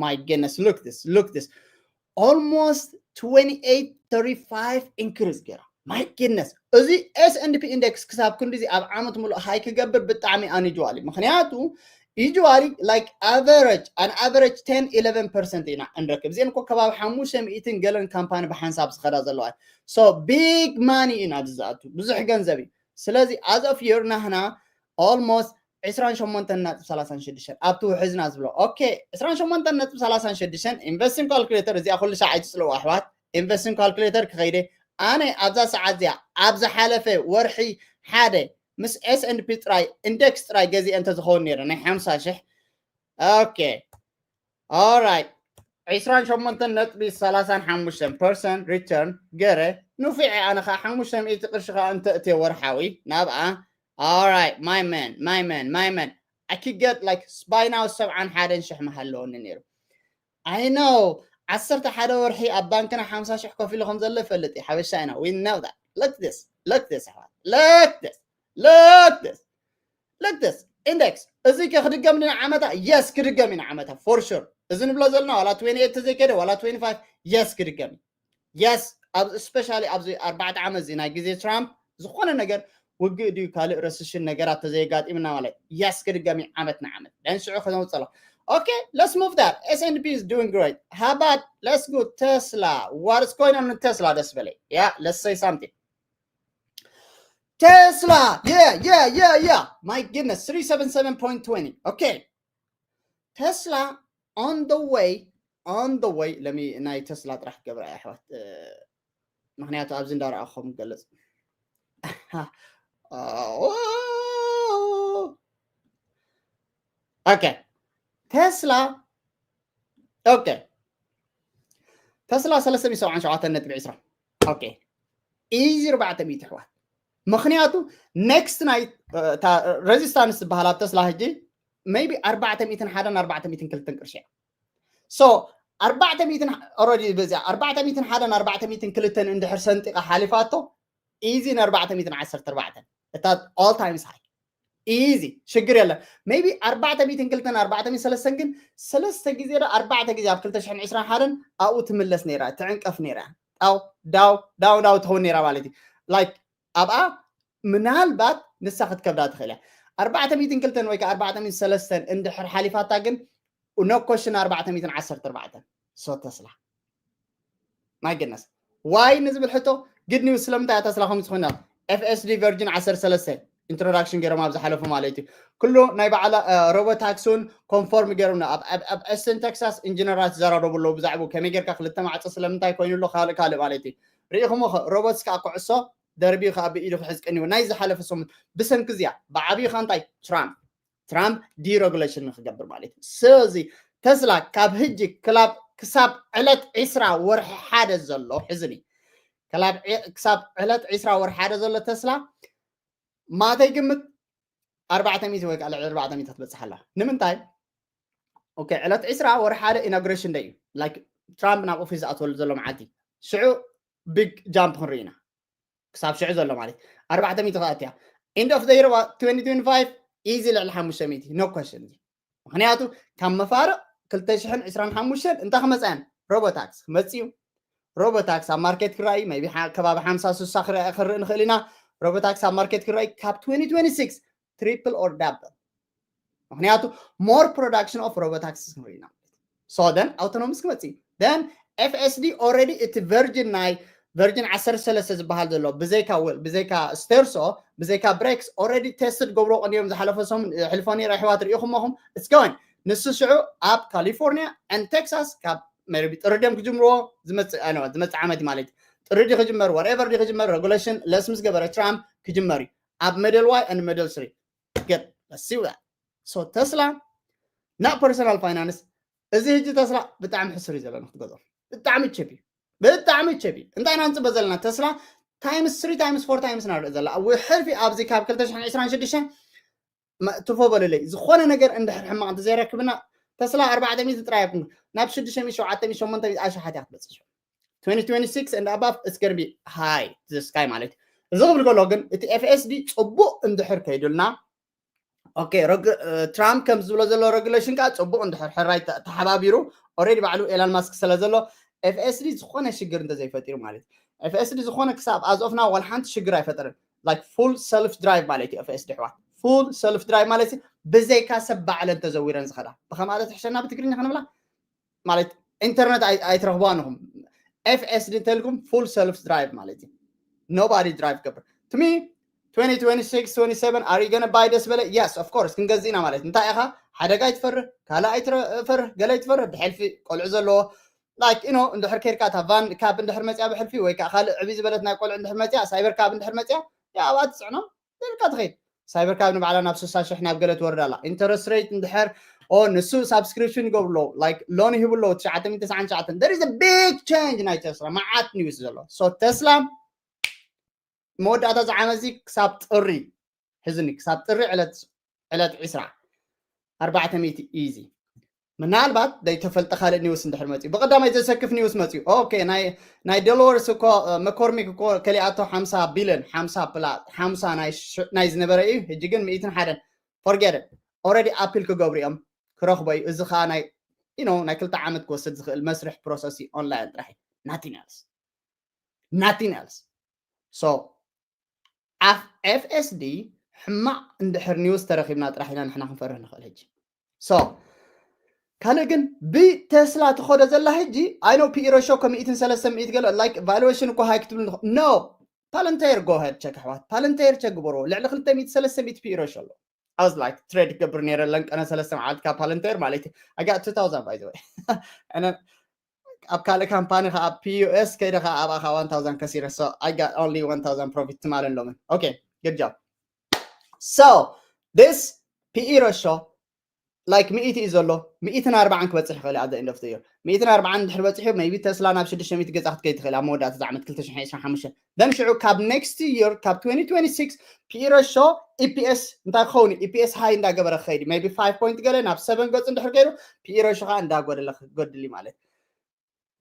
my goodness, look this, look this, almost twenty-eight thirty-five increase ገይራ። My goodness፣ እዚ S and P index ክሳብ ክንዲዚ ኣብ ዓመት ሙሉእ high ክገብር ብጣዕሚ unusual እዩ። ምክንያቱ usually like average, an average ten eleven percent ኢና እንረክብ። እዚአን እኮ ከባቢ ሓሙሽተ ሚእትን ገለን ካምፓኒ ብሓንሳብ ዝኸዳ ዘለዋ። So big money እዩ ናብዚ ዝኣቱ፣ ብዙሕ ገንዘብ እዩ። ስለዚ as of year ናህና almost ዕስራን ሸሞንተን ነጥቢ ሰላሳን ሽዱሽተን ኣብቲ ውሕዝና ዝብሎ። Okay, ዕስራን ሸሞንተን ነጥቢ ሰላሳን ሽዱሽተን፣ investing calculator እዚኣ ኩሉ ሻዕ ኣይትፅልዋ ኣሕዋት። Investing calculator ክኸይደ ኣነ ኣብዛ ሰዓት እዚኣ ኣብ ዝሓለፈ ወርሒ ሓደ ምስ S and P ጥራይ፣ index ጥራይ ገዚአ እንተዝኸውን ነይረ ናይ ሓምሳ ሽሕ። Okay, all right, ዕስራን ሸሞንተን ነጥቢ ሰላሳን ሓሙሽተን percent return ገረ ንፊዐ። ኣነ ከዓ ሓሙሽተ ሚእቲ ቅርሺ ከዓ እንተእትየ ወርሓዊ ናብኣ። All right, my man, my man, my man, I could get like by now ሰብዓን ሓደን ሽሕ ምሃለወኒ ነይሩ። I know, ዓሰርተ ሓደ ወርሒ ኣብ ባንክና ሓምሳ ሽሕ ኮፍ ኢሉ ከም ዘሎ ይፈልጥ እዩ። ሓበሻ ኢና። We know that. Look this, look this ኣሕዋት፣ look this, look this, look this index። እዚ ከ ክድገም ንዓመታ? Yes ክድገም እዩ ንዓመታ for sure። እዚ ንብሎ ዘለና ዋላ twenty-eight ተዘይከደ ዋላ twenty-five፣ yes ክድገም እዩ። Yes፣ ኣብ especially ኣብዚ ኣርባዕተ ዓመት እዚ ናይ ግዜ ትራምፕ ዝኾነ ነገር ውግእ ድዩ ካልእ ረስሽን ነገራት ተዘየጋጢምና ማለት፣ yes ክድገም እዩ ዓመት ንዓመት። ደን ሽዑ ከነውፅሎ። Okay, let's move that. S and P is doing great. How about let's go Tesla? What is going on in Tesla? ደስ በለይ። Yeah, let's say something. Tesla, yeah, yeah, yeah, yeah. My goodness, three seven seven point twenty. Okay. Tesla on the way, on the way. Let me ናይ ተስላ ጥራሕ ክገብራ እየ ኣሕዋት። ምክንያቱ ኣብዚ እንዳረኣኹም ክገልፅ። Okay, ተስላ። Okay, ተስላ ሰለስተ ሚእቲ ሰብዓን ሸውዓተን ነጥቢ ዕስራ። Okay, easy ኣርባዕተ ሚእቲ ኣሕዋት። ምክንያቱ next ናይ resistance ዝበሃል ኣብ ተስላ ሕጂ maybe ኣርባዕተ ሚእትን ሓደን ኣርባዕተ ሚእትን ክልተን ቅርሺ እያ። So ኣርባዕተ ሚእትን፣ already በዚኣ ኣርባዕተ ሚእትን ሓደን ኣርባዕተ ሚእትን ክልተን እንድሕር ሰንጢቃ ሓሊፋቶ easy ን ኣርባዕተ ሚእትን ዓሰርተ ኣርባዕተን፣ እታ all times high easy፣ ሽግር የለን። Maybe ኣርባዕተ ሚእትን ክልተን ኣርባዕተ ሚእትን ሰለስተን ግን ሰለስተ ግዜ ዶ ኣርባዕተ ግዜ ኣብ ክልተ ሽሕን ዕስራን ሓደን ኣብኡ ትምለስ ነይራ፣ ትዕንቀፍ ነይራ። ዳው ዳው ዳው ዳው ትኸውን ነይራ ማለት እዩ። Like ኣብኣ ምናልባት ንሳ ክትከብዳ ትኽእል እያ። ኣርባዕተ ሚእትን ክልተን ወይ ከዓ ኣርባዕተ ሚእትን ሰለስተን እንድሕር ሓሊፋታ ግን no question ኣርባዕተ ሚእትን ዓሰርተ ኣርባዕተን። So ተስላ፣ my goodness, why ንዝብል ሕቶ፣ good news። ስለምንታይ እያ ተስላ ከምኡ ዝኾነ? F S D version ዓሰርተ ሰለስተ introduction ገይሮም ኣብ ዝሓለፉ ማለት እዩ። ኩሉ ናይ በዓላ ሮቦታክሲ እውን confirm ገይሮምና። ኣብ Austin Texas ኢንጂነራት ይዘራረቡ ኣለዉ ብዛዕባኡ፣ ከመይ ጌርካ ክልተ ማዕጾ ስለምንታይ ኮይኑ ኣሎ፣ ካልእ ካልእ ማለት እዩ። ርኢኹሞ ኸ? ሮቦትስ ከዓ ኩዕሶ ደርቢዩ ከዓ ብኢዱ ክሕዝ ቀኒዎ። ናይ ዝሓለፈ ሰሙን ብሰንኪ እዚኣ ብዓብዩ ከዓ እንታይ? ትራምፕ ትራምፕ deregulation ንክገብር ማለት እዩ። ስለዚ ተስላ ካብ ሕጂ ክላብ ክሳብ ዕለት ዕስራ ወርሒ ሓደ ዘሎ ሕዝኒ ክላብ ክሳብ ዕለት ዕስራ ወርሒ ሓደ ዘሎ ተስላ ማተይ ግምት ኣርባዕተ ሚእቲ ወይ ከዓ ልዕሊ ኣርባዕተ ሚእቲ ትበፅሕ ኣላ። ንምንታይ? Okay, ዕለት ዕስራ ወርሒ ሓደ inauguration day እዩ። Like ትራምፕ ናብ ኦፊስ ዝኣትወሉ ዘሎ መዓልቲ ሽዑ big jump ክንርኢ ኢና። ክሳብ ሽዑ ዘሎ ማለት ኣርባዕተ ሚእቲ ክኣትያ። End of the year twenty twenty-five easy ልዕሊ ሓሙሽተ ሚእቲ፣ no question። ምክንያቱ ካብ መፋርቕ ክልተ ሽሕን ዕስራን ሓሙሽተን እንታይ ክመፅኣን? ሮቦታክስ ክመፅእ እዩ። ሮቦታክስ ኣብ ማርኬት ክረኣዩ maybe ከባቢ ሓምሳ ስሳ ክርኢ ንኽእል ኢና። ሮቦታክስ ኣብ ማርኬት ክረኣዩ ካብ twenty twenty-six triple or double። ምክንያቱ more production of robotaxis ክንርኢ ኢና። So then autonomous ክመፅእ እዩ። Then F S D already እቲ version ናይ ቨርጅን ዓሰርተ ሰለስተ ዝበሃል ዘሎ ብዘይካ ውል ብዘይካ ስተርሶ ብዘይካ ብሬክስ already tested ገብሮ ቀንዮም ዝሓለፈ ሰሙን ሕልፎ ነይረ ኣሕዋት ርኢኹሞኹም እስከወን ንሱ ሽዑ ኣብ ካሊፎርኒያ ን ቴክሳስ ካብ መረቢ ጥሪ ድም ክጅምርዎ ዝመፅእ ዓመት ማለት ጥሪ ዲ ክጅመር whatever ዲ ክጅመር regulation ለስ ምስ ገበረ ትራምፕ ክጅመር እዩ ኣብ መደል ዋይ ን መደል ስሪ ገድ ሲው so ተስላ not personal finance እዚ ህጂ ተስላ ብጣዕሚ ሕሱር እዩ ዘሎ ንክትገዝኦ ብጣዕሚ ቸፕ እዩ ብጣዕሚ ቸፕ እዩ እንታይ ኢና ንፅበ ዘለና ተስላ times three times four times ኢና ንርኢ ዘለና ሕልፊ ኣብዚ ካብ ክልተ ሽሕን ዕስራን ሽዱሽተን ትፎ በሉለይ ዝኾነ ነገር እንድሕር ሕማቕ እንተዘይረክብና ተስላ ኣርባዕተ ሚእቲ ጥራይ ኣይኮን ናብ ሽዱሽተ ሚእቲ ሸውዓተ ሚእቲ ሸሞንተ ሚእቲ ኣሽሓት እያ ክትበፅሕ twenty twenty-six and above it's gonna be high to the sky ማለት እዩ እዚ ክብል ከሎ ግን እቲ ኤፍኤስዲ ፅቡቕ እንድሕር ከይዱልና ኦኬ ትራምፕ ከም ዝብሎ ዘሎ ሬጉሌሽን ከዓ ፅቡቕ እንድሕር ሕራይ ተሓባቢሩ already ባዕሉ ኤላን ማስክ ስለ ዘሎ ኤፍኤስዲ ዝኾነ ሽግር እንተዘይፈጢሩ ማለት እዩ ኤፍኤስዲ ዝኾነ ክሳብ ኣዝኦፍና ዋላ ሓንቲ ሽግር ኣይፈጠርን like full self drive ማለት እዩ ኤፍኤስዲ ኣሕዋት full self drive ማለት እዩ ብዘይካ ሰብ ባዕለን ተዘዊረን ዝኸዳ ብኸማለት ትሕሸና ብትግርኛ ከንብላ ማለት ኢንተርነት ኣይትረኽብዋ ንኹም ኤፍኤስዲ እንተልኩም full self drive ማለት እዩ nobody drive ገብር to me twenty twenty-six twenty-seven are you gonna buy ደስ በለ yes of course ክንገዝእ ኢና ማለት እንታይ ኢኻ ሓደጋ ኣይትፈርህ ካልእ ኣይትፈርህ ገለ ኣይትፈርህ ብሕልፊ ቆልዑ ዘለዎ like you know እንድሕር ከይድካ እታ ቫን ካብ እንድሕር መፅያ ብሕልፊ ወይ ከዓ ካልእ ዕብይ ዝበለት ናይ ቆልዑ እንድሕር መፅያ ሳይበር ካብ እንድሕር መፅያ ኣብኣ ትፅዕኖም ደልካ ትኸይድ ሳይበር ካብ ንባዕላ ናብ ስሳ ሽሕ ናብ ገለ ትወርድ ኣላ interest rate እንድሕር ኦ ንሱ subscription ይገብርሎ like loan ይህብሎ ትሽዓተ ሚእቲ ተስዓን ትሽዓተን there is a big change ናይ ተስላ መዓት ኒውስ ዘሎ so ተስላ መወዳእታ ዝዓመዚ ክሳብ ጥሪ ሕዝኒ ክሳብ ጥሪ ዕለት ዕለት ዕስራ ኣርባዕተ ሚእቲ easy ምናልባት ዘይተፈልጠ ካልእ ኒውስ እንድሕር መፅዩ ብቀዳማይ ዘሰክፍ ኒውስ መፅዩ ኦኬ ናይ ዶሎርስ እኮ መኮርሚክ እኮ ከሊኣቶ ሓምሳ ቢልን ሓምሳ ፕላ ሓምሳ ናይ ዝነበረ እዩ ሕጂ ግን ሚእትን ሓደን forget it already ኣፒል ክገብሩ እዮም ክረኽቦ እዩ እዚ ከዓ ናይ you know ናይ ክልተ ዓመት ክወስድ ዝኽእል መስርሕ process online ጥራሕ nothing else nothing else so ኣፍ ኤፍኤስዲ ሕማቕ እንድሕር ኒውስ ተረኺብና ጥራሕ ኢና ንሕና ክንፈርህ ንኽእል ሕጂ so ካልእ ግን ብተስላ ትኸዶ ዘላ ሕጂ ኣይኖ ፒኢሮ ሾ ከሚእትን ሰለስተ ሚእት ገለ like valuation እኮ ሃይ ክትብል no Palantir go ahead check ኣሕዋት Palantir check ግበርዎ ልዕሊ ክልተ ሚእቲ ሰለስተ ሚእት ፒኢሮ ሾ ኣሎ I was like trade ክገብር ነይረ ለንቀነ ሰለስተ መዓልቲ ካብ Palantir ማለት እዩ I got two thousand by the way and then ኣብ ካልእ ካምፓኒ ከዓ ፒዩኤስ ከይደ ከዓ ኣብኣ ከዓ one thousand ከሲረ so I got only one thousand profit ትማልን ሎምን okay good job so this ፒኢሮ ሾ like ሚእቲ እዩ ዘሎ ሚእትን ኣርባዓን ክበፅሕ ይኽእል ኣብ end of the year ሚእትን ኣርባዓን እንድሕር በፂሑ maybe ተስላ ናብ ሽዱሽተ ሚእቲ ገፃ ክትከይድ ትኽእል ኣብ መወዳእታ እዚ ዓመት ክልተ ሽሕን ዕስራን ሓሙሽተን then ሽዑ ካብ next year ካብ twenty twenty-six ፒኢሮ ሾ ኢፒኤስ እንታይ ክኸውን ኢፒኤስ ሃይ እንዳገበረ ክኸይድ maybe five point ገለ ናብ seven ገፁ እንድሕር ከይዱ ፒኢሮ ሾ ከዓ እንዳጎደለ ክጎድል ማለት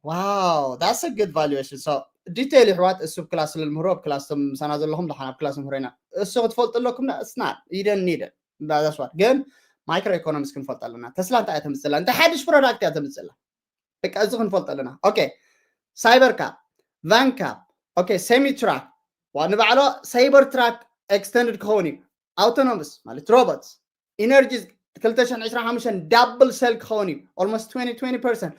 wow that's a good valuation so detail ይሕዋት እሱ ክላስ ስለንምህሮ ኣብ ክላስ ምሳና ዘለኹም ደሓን ኣብ ክላስ ምህሮ ኢና እሱ ክትፈልጡ ኣለኩም it's not you don't need it that's what ግን micro economics ክንፈልጥ ኣለና ተስላ እንታይ እያ ተምፅላ እንታይ ሓድሽ product እያ ተምፅላ በቃ እዚ ክንፈልጥ ኣለና okay cyber car van car okay semi truck ንባዕሎ cyber truck extended ክኸውን እዩ autonomous ማለት robots energy ክልተ ሽሕን ዕስራን ሓሙሽተን double sell ክኸውን እዩ almost twenty twenty percent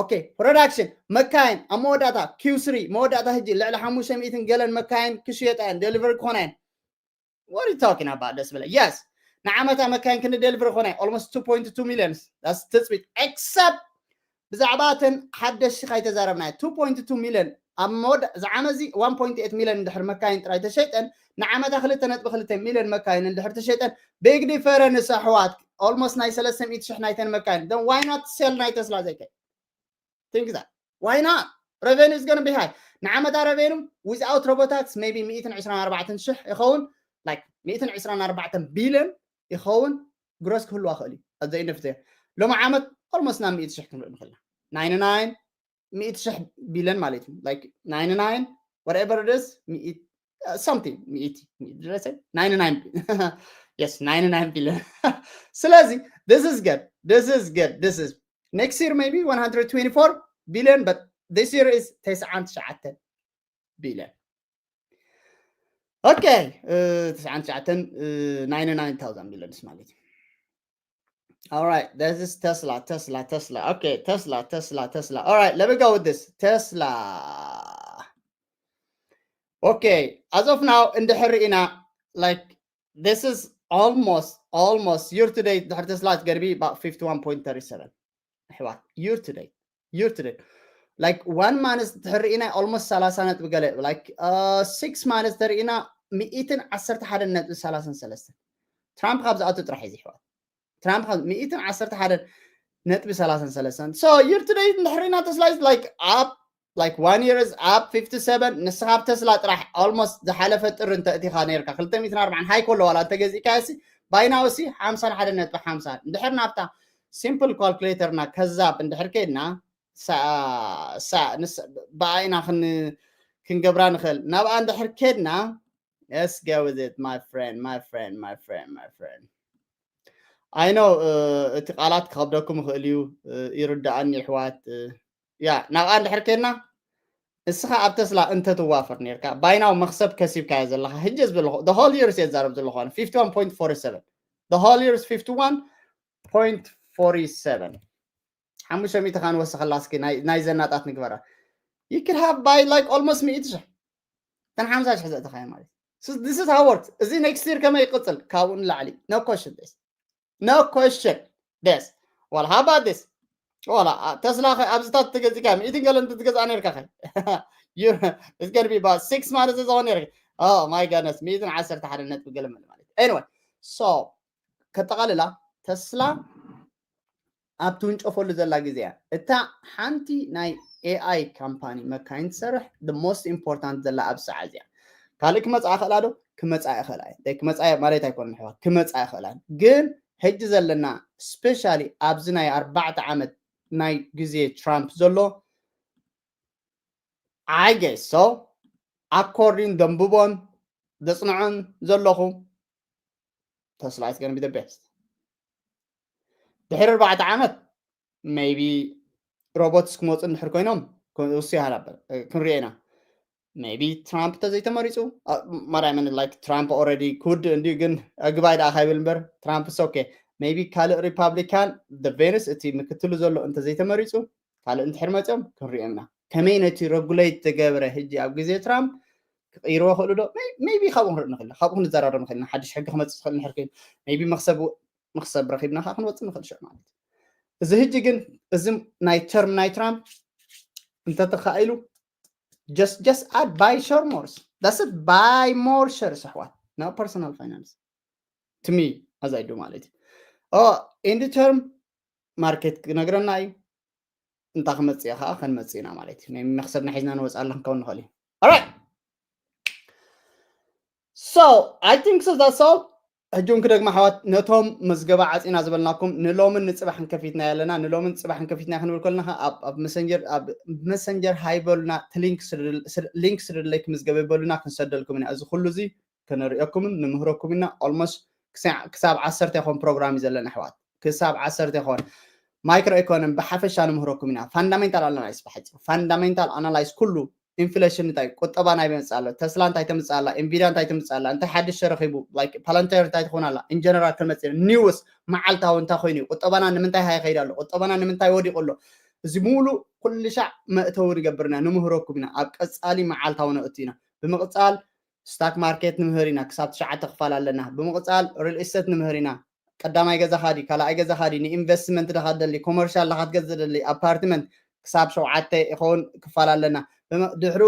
okay production መካይን ኣብ መወዳእታ ኪው ስሪ መወዳእታ ሕጂ ልዕሊ ሓሙሽተ ሚእትን ገለን መካይን ክሽየጣ እየን delivery ክኾና እየን what are you talking about ደስ በለ yes ንዓመታ መካይን ክንዲ delivery ክኾና almost two point two million that's ትፅቢት except ብዛዕባ እተን ሓደሽቲ ካይተዛረብና two point two million ኣብ መወዳ ዝዓመዚ one point eight million እንድሕር መካይን ጥራይ ተሸይጠን ንዓመታ ክልተ ነጥቢ ክልተ ሚልዮን መካይን እንድሕር ተሸይጠን big difference ኣሕዋት almost ናይ ሰለስተ ሚእቲ ሽሕ ናይተን መካይን then why not sell ናይ ተስላ ዘይከ think that why not revenue is gonna be high ንዓመታ revenue without robotax maybe ሚእትን ዕስራን ኣርባዕተን ሽሕ ይኸውን like ሚእትን ዕስራን ኣርባዕተን ቢልዮን ይኸውን gross ክህልዋ ክእል እዩ at the end of the year ሎሚ ዓመት almost ናብ ሚእቲ ሽሕ ክንርኢ ንኽእል ኢና ninety-nine ሚእቲ ሽሕ ቢልዮን ማለት እዩ like ninety-nine whatever it is ሚእቲ something ሚእቲ did I say ninety-nine yes ninety-nine billion ስለዚ this is good this is good this is next year maybe one hundred twenty-four billion but this year is ተስዓን ትሽዓተን ቢልዮን okay ተስዓን ትሽዓተን ninety-nine thousand billions ማለት እዩ All right, this is Tesla, Tesla, Tesla. Okay, Tesla, Tesla, Tesla. All right, let me go with this. Tesla. Okay, as of now እንድሕር ኢና like this is almost almost year to date ድሕር ተስላ ገርቢ about fifty-one point thirty-seven ኣሕዋት year to date year to date like one month ድሕር ኢና almost ሰላሳ ነጥቢ ገለ like six months ተርኢና ሚእትን ዓሰርተ ሓደ ነጥቢ ሰላሳን ሰለስተን ትራምፕ ካብ ዝኣቱ ጥራሕ እዩ ኣሕዋት ትራምፕ ካብ ሚእትን ዓሰርተ ሓደ ነጥቢ ሰላሳን ሰለስተን so year to date እንድሕር ኢና ተስላ like up like one year is up fifty-seven ንስኻ ኣብ ተስላ ጥራሕ almost ዝሓለፈ ጥሪ እንተእቲኻ ነርካ ክልተ ሚእትን ኣርባዓን ሃይ ኮሎ ዋላ እንተገዚእካ ሲ ባይናው ሲ ሓምሳን ሓደ ነጥቢ ሓምሳ እንድሕር ናብታ simple calculator ና ከዛብ እንድሕር ከድና ብኣይና ክንገብራ ንኽእል ናብኣ እንድሕር ከድና let's go with it my friend my friend my friend my friend I know እቲ ቃላት ክኸብደኩም ይኽእል እዩ ይርዳኣኒ ይሕዋት ያ ናብኣ እንድሕር ከድና እስኻ ኣብ ተስላ እንተትዋፈር ነርካ ባይናው መክሰብ ከሲብካዮ ዘለኻ ህጀ ዝበለኹ the whole years የዛረብ ዘለኹ fifty-one point forty-seven the whole years fifty-one point forty-seven ሓሙሽተ ሚእቲ ካን ወሰኸላ እስኪ ናይ ዘናጣት ንግበራ you could have buy like almost ሚእቲ ሽሕ ተን ሓምሳ ሽሕ ዘእተኻዮ ማለት this is how works እዚ next year ከመይ ይቅፅል ካብኡ ንላዕሊ no question this no question this well how about this ዋላ ተስላ ኸ ኣብዚታት ትገዚካ ሚእትን ገለ እንትትገዝኣ ነርካ ኸ it's gonna be about six ማለት ዝኾን ነርካ oh my goodness ሚእትን ዓሰርተ ሓደ ነጥቢ ገለ ማለት anyway so ከጠቓልላ ተስላ ኣብ ትውንጨፈሉ ዘላ ግዜ እያ እታ ሓንቲ ናይ AI ካምፓኒ መካይን ትሰርሕ the most important ዘላ ኣብ ሰዓ እዚኣ ካልእ ክመፅኣ ይኽእላ ዶ ክመፅኣ ይኽእላ ክመፅኣ ማለት ኣይኮነን ኣሕዋት ክመፅኣ ይኽእላ ግን ሕጂ ዘለና specially ኣብዚ ናይ ኣርባዕተ ዓመት ናይ ግዜ ትራምፕ ዘሎ I guess so according ደንብቦን ዘፅንዖን ዘለኹ ተስላ is gonna be the best ድሕሪ ኣርባዕተ ዓመት maybe robots ክመፁ እንድሕር ኮይኖም ውስያ ነበር ክንሪኦ ኢና maybe ትራምፕ ተዘይተመሪፁ ማርያምን like ትራምፕ already ክውድእ እንድዩ ግን ግባይ ደኣ ካይብል እምበር ትራምፕ okay maybe ካልእ ሪፓብሊካን the Vance እቲ ምክትሉ ዘሎ እንተዘይተመሪፁ ካልእ እንድሕር መፅኦም ክንሪኦም ኢና ከመይ ነቲ regulate ተገብረ ሕጂ ኣብ ግዜ ትራምፕ ክቅይርዎ ክእሉ ዶ maybe ካብኡ ክንርኢ ንኽእል ኢና ካብኡ ክንዘራረብ ንኽእል ኢና ሓድሽ ሕጊ ክመፅእ ዝኽእል እንድሕር ኮይኑ maybe መክሰብ መክሰብ ረኺብና ከዓ ክንወፅእ ንኽእል ሽዑ ማለት እዩ እዚ ሕጂ ግን እዚ ናይ term ናይ ትራምፕ እንተተኻኢሉ just just add buy share more that's it buy more shares ኣሕዋት no personal finance to me as I do ማለት እዩ in the term market ክነግረና እዩ እንታይ ክመፅእ ከዓ ከንመፅእ ኢና ማለት እዩ ናይ መክሰብና ሒዝና ንወፅእ ኣላ ክንከውን ንኽእል እዩ alright so I think so that's all ሕጂ እውን ክደግማ ኣሕዋት ነቶም መዝገባ ዓፂና ዝበልናኩም ንሎምን ንፅባሕን ከፊትና ኣለና ንሎምን ፅባሕን ከፊትና ክንብል ከለና ኣብ መሰንጀር ሃይ በሉና ሊንክ ስርድለይ ክምዝገበ በሉና ክንሰደልኩም ኢና እዚ ኩሉ እዚ ከነርእየኩምን ንምህረኩም ኢና almost ክሳብ ዓሰርተ ይኾን ፕሮግራም እዩ ዘለና ኣሕዋት ክሳብ ዓሰርተ ይኾን micro economy ብሓፈሻ ንምህረኩም ኢና fundamental analysis ብሓፂሩ fundamental analysis ኩሉ ኢንፍሌሽን እንታይ ቁጠባ ናይ መፅእ ኣሎ ተስላ እንታይ ተምፅእ ኣላ ኢንቪድያ እንታይ ተምፅእ ኣላ እንታይ ሓድሽ ተረኪቡ ፓላንታየር እንታይ ትኾን ኣላ ኢንጀነራል ከመፅእ ኒውስ መዓልታዊ እንታይ ኮይኑ እዩ ቁጠባና ንምንታይ ሃይ ከይድ ኣሎ ቁጠባና ንምንታይ ወዲቁ ኣሎ እዚ ሙሉእ ኩሉ ሻዕ መእተዊ ንገብርና ንምህረኩም ኢና ኣብ ቀፃሊ መዓልታዊ ነእቱ ኢና ብምቕፃል ስታክ ማርኬት ንምህር ኢና ክሳብ ትሽዓተ ክፋል ኣለና ብምቕፃል ሪል ስቴት ንምህር ኢና ቀዳማይ ገዛኻ ድዩ ካልኣይ ገዛኻ ድዩ ንኢንቨስትመንት ዳኻ ትደሊ ኮመርሻል ዳኻ ትገዝእ ትደሊ ኣፓርትመንት ክሳብ ሸውዓተ ይኸውን ክፋል ኣለና ድሕሩ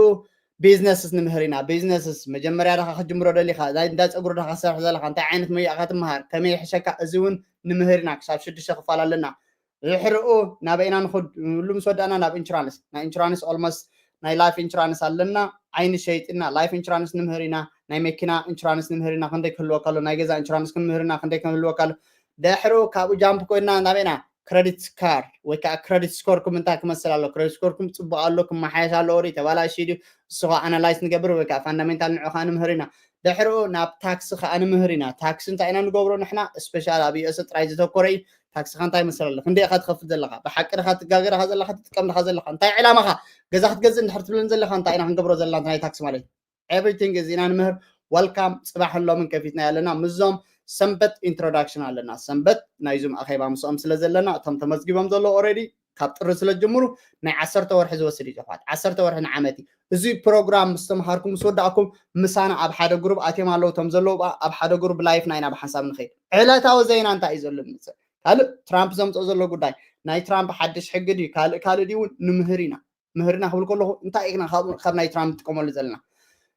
ቢዝነስስ ንምህር ኢና ቢዝነስስ መጀመርያ ዳኻ ክትጅምሮ ደሊኻ ናይ እንዳ ፀጉሪ ዳኻ ትሰርሕ ዘለኻ እንታይ ዓይነት ሞያ ኢኻ ትመሃር ከመይ ይሕሸካ እዚ እውን ንምህር ኢና ክሳብ ሽዱሽተ ክፋል ኣለና ድሕርኡ ናበይና ንኹድ ንብሉ ምስ ወዳእና ናብ ኢንሹራንስ ናይ ኢንሹራንስ ኦልሞስት ናይ ላይፍ ኢንሹራንስ ኣለና ዓይኒ ሸይጥና ላይፍ ኢንሹራንስ ንምህር ኢና ናይ መኪና ኢንሹራንስ ንምህር ኢና ክንደይ ክህልወካ ኣሎ ናይ ገዛ ኢንሹራንስ ክንምህር ኢና ክንደይ ክህልወካ ኣሎ ድሕርኡ ካብኡ ጃምፕ ኮይና ናበይና ክረዲት ካርድ ወይ ከዓ ክረዲት ስኮርኩም እንታይ ክመስል ኣሎ ክረዲት ስኮርኩም ፅቡቅ ኣሎ ክመሓየሽ ኣለዎ ድዩ ተባላሽ ድዩ ንሱ ከዓ ኣናላይዝ ንገብር ወይ ከዓ ፋንዳሜንታል ንዑ ከዓ ንምህር ኢና ድሕርኡ ናብ ታክሲ ከዓ ንምህር ኢና ታክሲ እንታይ ኢና ንገብሮ ንሕና ስፔሻል ኣብ ዩኤስ ጥራይ ዝተኮረ እዩ ታክስኻ እንታይ ይመስል ኣሎ ክንደይ ኢኻ ትኸፍል ዘለኻ ብሓቂ ድኻ ትጋገ ድኻ ዘለኻ ትጥቀም ድኻ ዘለኻ እንታይ ዕላማኻ ገዛ ክትገዝእ እንድሕር ትብለን ዘለኻ እንታይ ኢና ክንገብሮ ዘለና ናይ ታክሲ ማለት everything እዚ ኢና ንምህር welcome ፅባሕን ሎምን ከፊትና ኣለና ምስዞም ሰንበት introduction ኣለና ሰንበት ናይዞም ኣኼባ ምስኦም ስለ ዘለና እቶም ተመዝጊቦም ዘለዉ already ካብ ጥሪ ስለ ዝጅምሩ ናይ ዓሰርተ ወርሒ ዝወስድ እዩ። ዝሕዋት፣ ዓሰርተ ወርሒ ንዓመት እዩ። እዚ ፕሮግራም ምስ ተምሃርኩም ምስ ወዳእኩም ምሳና ኣብ ሓደ ግሩፕ ኣትዮም ኣለዉ። እቶም ዘለዉ ኣብ ሓደ ግሩፕ ላይፍ ናይና ብሓንሳብ ንኸይድ። ዕለታዊ ዜና እንታይ እዩ ዘሎ ንመጽእ? ካልእ ትራምፕ ዘምፅኦ ዘሎ ጉዳይ፣ ናይ ትራምፕ ሓድሽ ሕጊ ድዩ ካልእ ካልእ ድዩ እውን ንምህር ኢና። ምህርና ክብል ከለኹ እንታይ ኢና ካብ ናይ ትራምፕ ንጥቀመሉ ዘለና?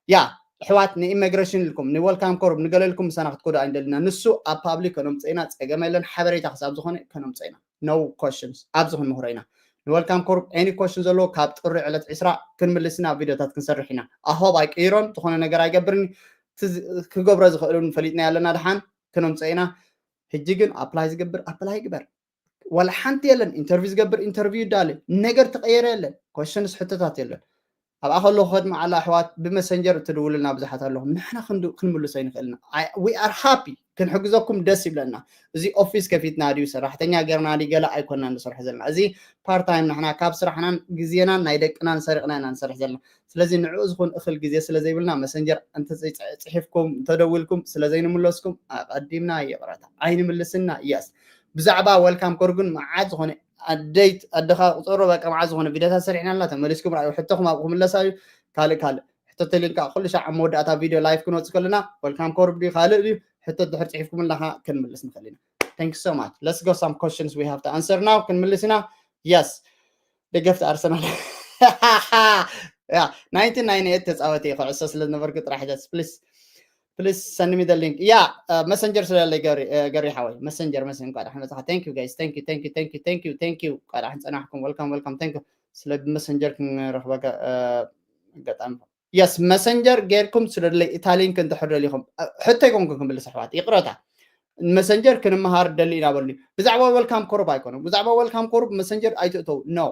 ያ ኣሕዋት፣ ንኢሚግሬሽን ኢልኩም ንወልካም ኮርብ ንገለልኩም ምሳና ክትኮዱ ኣይንደልና። ንሱ ኣብ ፓብሊክ ከነምፀኢና ፀገም የለን። ሓበሬታ ክሳብ ዝኾነ ከነምፀኢና፣ no questions። ኣብዚ ክንምህሮ ኢና። ንወልካም ኮርብ any question ዘለዎ ካብ ጥሪ ዕለት ዕስራ ክንምልስና ቪዲዮታት ክንሰርሕ ኢና። ኣሆብ ኣይቅይሮን፣ ዝኾነ ነገር ኣይገብርን። ክገብሮ ዝኽእልን ፈሊጥና ያለና ድሓን ክነምፀኢና። ሕጂ ግን ኣፕላይ ዝገብር ኣፕላይ ይግበር። ዋላ ሓንቲ የለን። ኢንተርቪው ዝገብር ኢንተርቪው ይዳለ። ነገር ተቀየረ የለን። ኮሽንስ ሕቶታት የለን። ኣብኣ ከሎ ክኸድ መዓላ ኣሕዋት ብመሰንጀር እትድውልና ብዙሓት ኣለኹም። ንሕና ክንምልሶ ይንኽእልና። We are happy፣ ክንሕግዘኩም ደስ ይብለና። እዚ ኦፊስ ከፊትና ድዩ ሰራሕተኛ ገርና ድዩ ገለ ኣይኮንና ንሰርሖ ዘለና። እዚ ፓርታይም ንሕና ካብ ስራሕናን ግዜናን ናይ ደቅናን ሰሪቕና ኢና ንሰርሕ ዘለና። ስለዚ ንዕኡ ዝኹን እኽል ግዜ ስለ ዘይብልና መሰንጀር እንተፅሒፍኩም እንተደዊልኩም ስለ ዘይንምለስኩም ኣቐዲምና ይቕረታ ኣይንምልስና። የስ ብዛዕባ ወልካም ኮር ግን መዓት ዝኾነ ኣደይት ኣደኻ ቁፀሮ በቃ መዓት ዝኾነ ቪዲዮታት ሰሪሕናላ ተመሊስኩም ራእዩ ሕቶኹም ኣብኡ ክምለሳ እዩ። ካልእ ካልእ ሕቶ ተሊልካ ኩሉ ሻዕ ኣብ መወዳእታ ቪዲዮ ላይፍ ክንወፅ ከለና ወልካም ኮር ድዩ ካልእ ድዩ ሕቶ ድሕር ፅሒፍኩም ኣለካ ክንምልስ ንኽእል ኢና። Thank you so much. Let's go some questions we have to answer now. ክንምልስ ኢና። የስ ደገፍቲ ኣርሰናል ናይንቲን ናይንቲ ኤት ተፃወቲ ኩዕሶ ስለ ዝነበርኩ ጥራሕ ደስ ፕሊስ ፕሊስ ሰንድ ሚ ሊንክ ያ መሰንጀር ስለለይ ገሪ ሓወይ መሰንጀር መሰን ቋዳ ሓመፃኻ thank you guys thank you thank you thank you thank you thank you ቋዳ ሓንፀናሕኩም welcome welcome thank you ስለ ብመሰንጀር ክንረኽበ ኣጋጣሚ የስ መሰንጀር ጌርኩም ስለለይ እታ ሊንክ እንድሕር ደሊኹም ሕቶ ይኮንኩም ክምልስ ኣሕዋት ይቕረታ መሰንጀር ክንመሃር ደሊ ኢና በሉ ብዛዕባ ወልካም ኮርብ ኣይኮነ ብዛዕባ ወልካም ኮርብ መሰንጀር ኣይትእተው no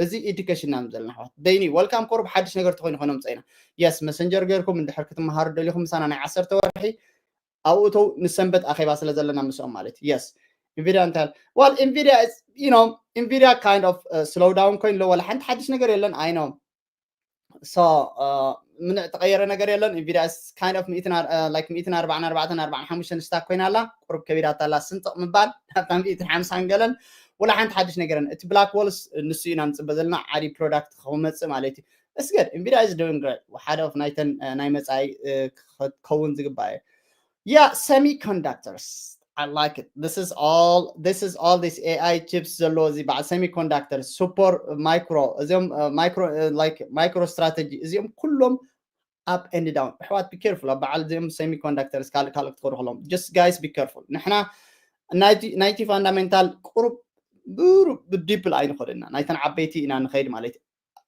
እዚ ኤዱኬሽን ኢና ዘለና ኣሕዋት ደይኒ ወልካም ኮርብ ሓድሽ ነገር ተኮይኑ ኮይኖም ፀይና የስ መሰንጀር ጌርኩም እንድሕር ክትመሃሩ ደሊኹም ምሳና ናይ ዓሰርተ ወርሒ ኣብኡ እተው ንሰንበት ኣኼባ ስለ ዘለና ምስኦም ማለት yes Nvidia እንታይ well Nvidia you know Nvidia kind of slow down ኮይኑ ኣሎ ወላ ሓንቲ ሓድሽ ነገር የለን I know so ምንዕ ተቀየረ ነገር የለን Nvidia kind of like ሚእትን ኣርባዕን ኣርባዕተን ኣርባዕን ሓሙሽተን ስታክ ኮይና ኣላ ቁሩብ ከቢዳታ ኣላ ስንጥቕ ምባል ናብታ ሚእትን ሓምሳን ገለን ወላ ሓንቲ ሓድሽ ነገር እቲ black walls ንሱ ኢና ንፅበ ዘለና ዓዲ product ክመፅእ ማለት እዩ እስገድ Nvidia is doing great ሓደ of ናይተን ናይ መፃኢ ክኸውን ዝግባእ እዩ yeah semiconductors I like it this is all this is all this A I chips ዘለዎ እዚ በዓል semiconductor super micro እዚኦም micro like micro strategy እዚኦም ኩሎም up and down ኣሕዋት be careful ኣብ በዓል እዚኦም semiconductors ካልእ ካልእ ክትኸዱ ከለዎም just guys be careful ንሕና ናይቲ fundamental ቁሩብ ብሩ ብዲፕል ኣይንኸደና ናይተን ዓበይቲ ኢና ንኸይድ ማለት እዩ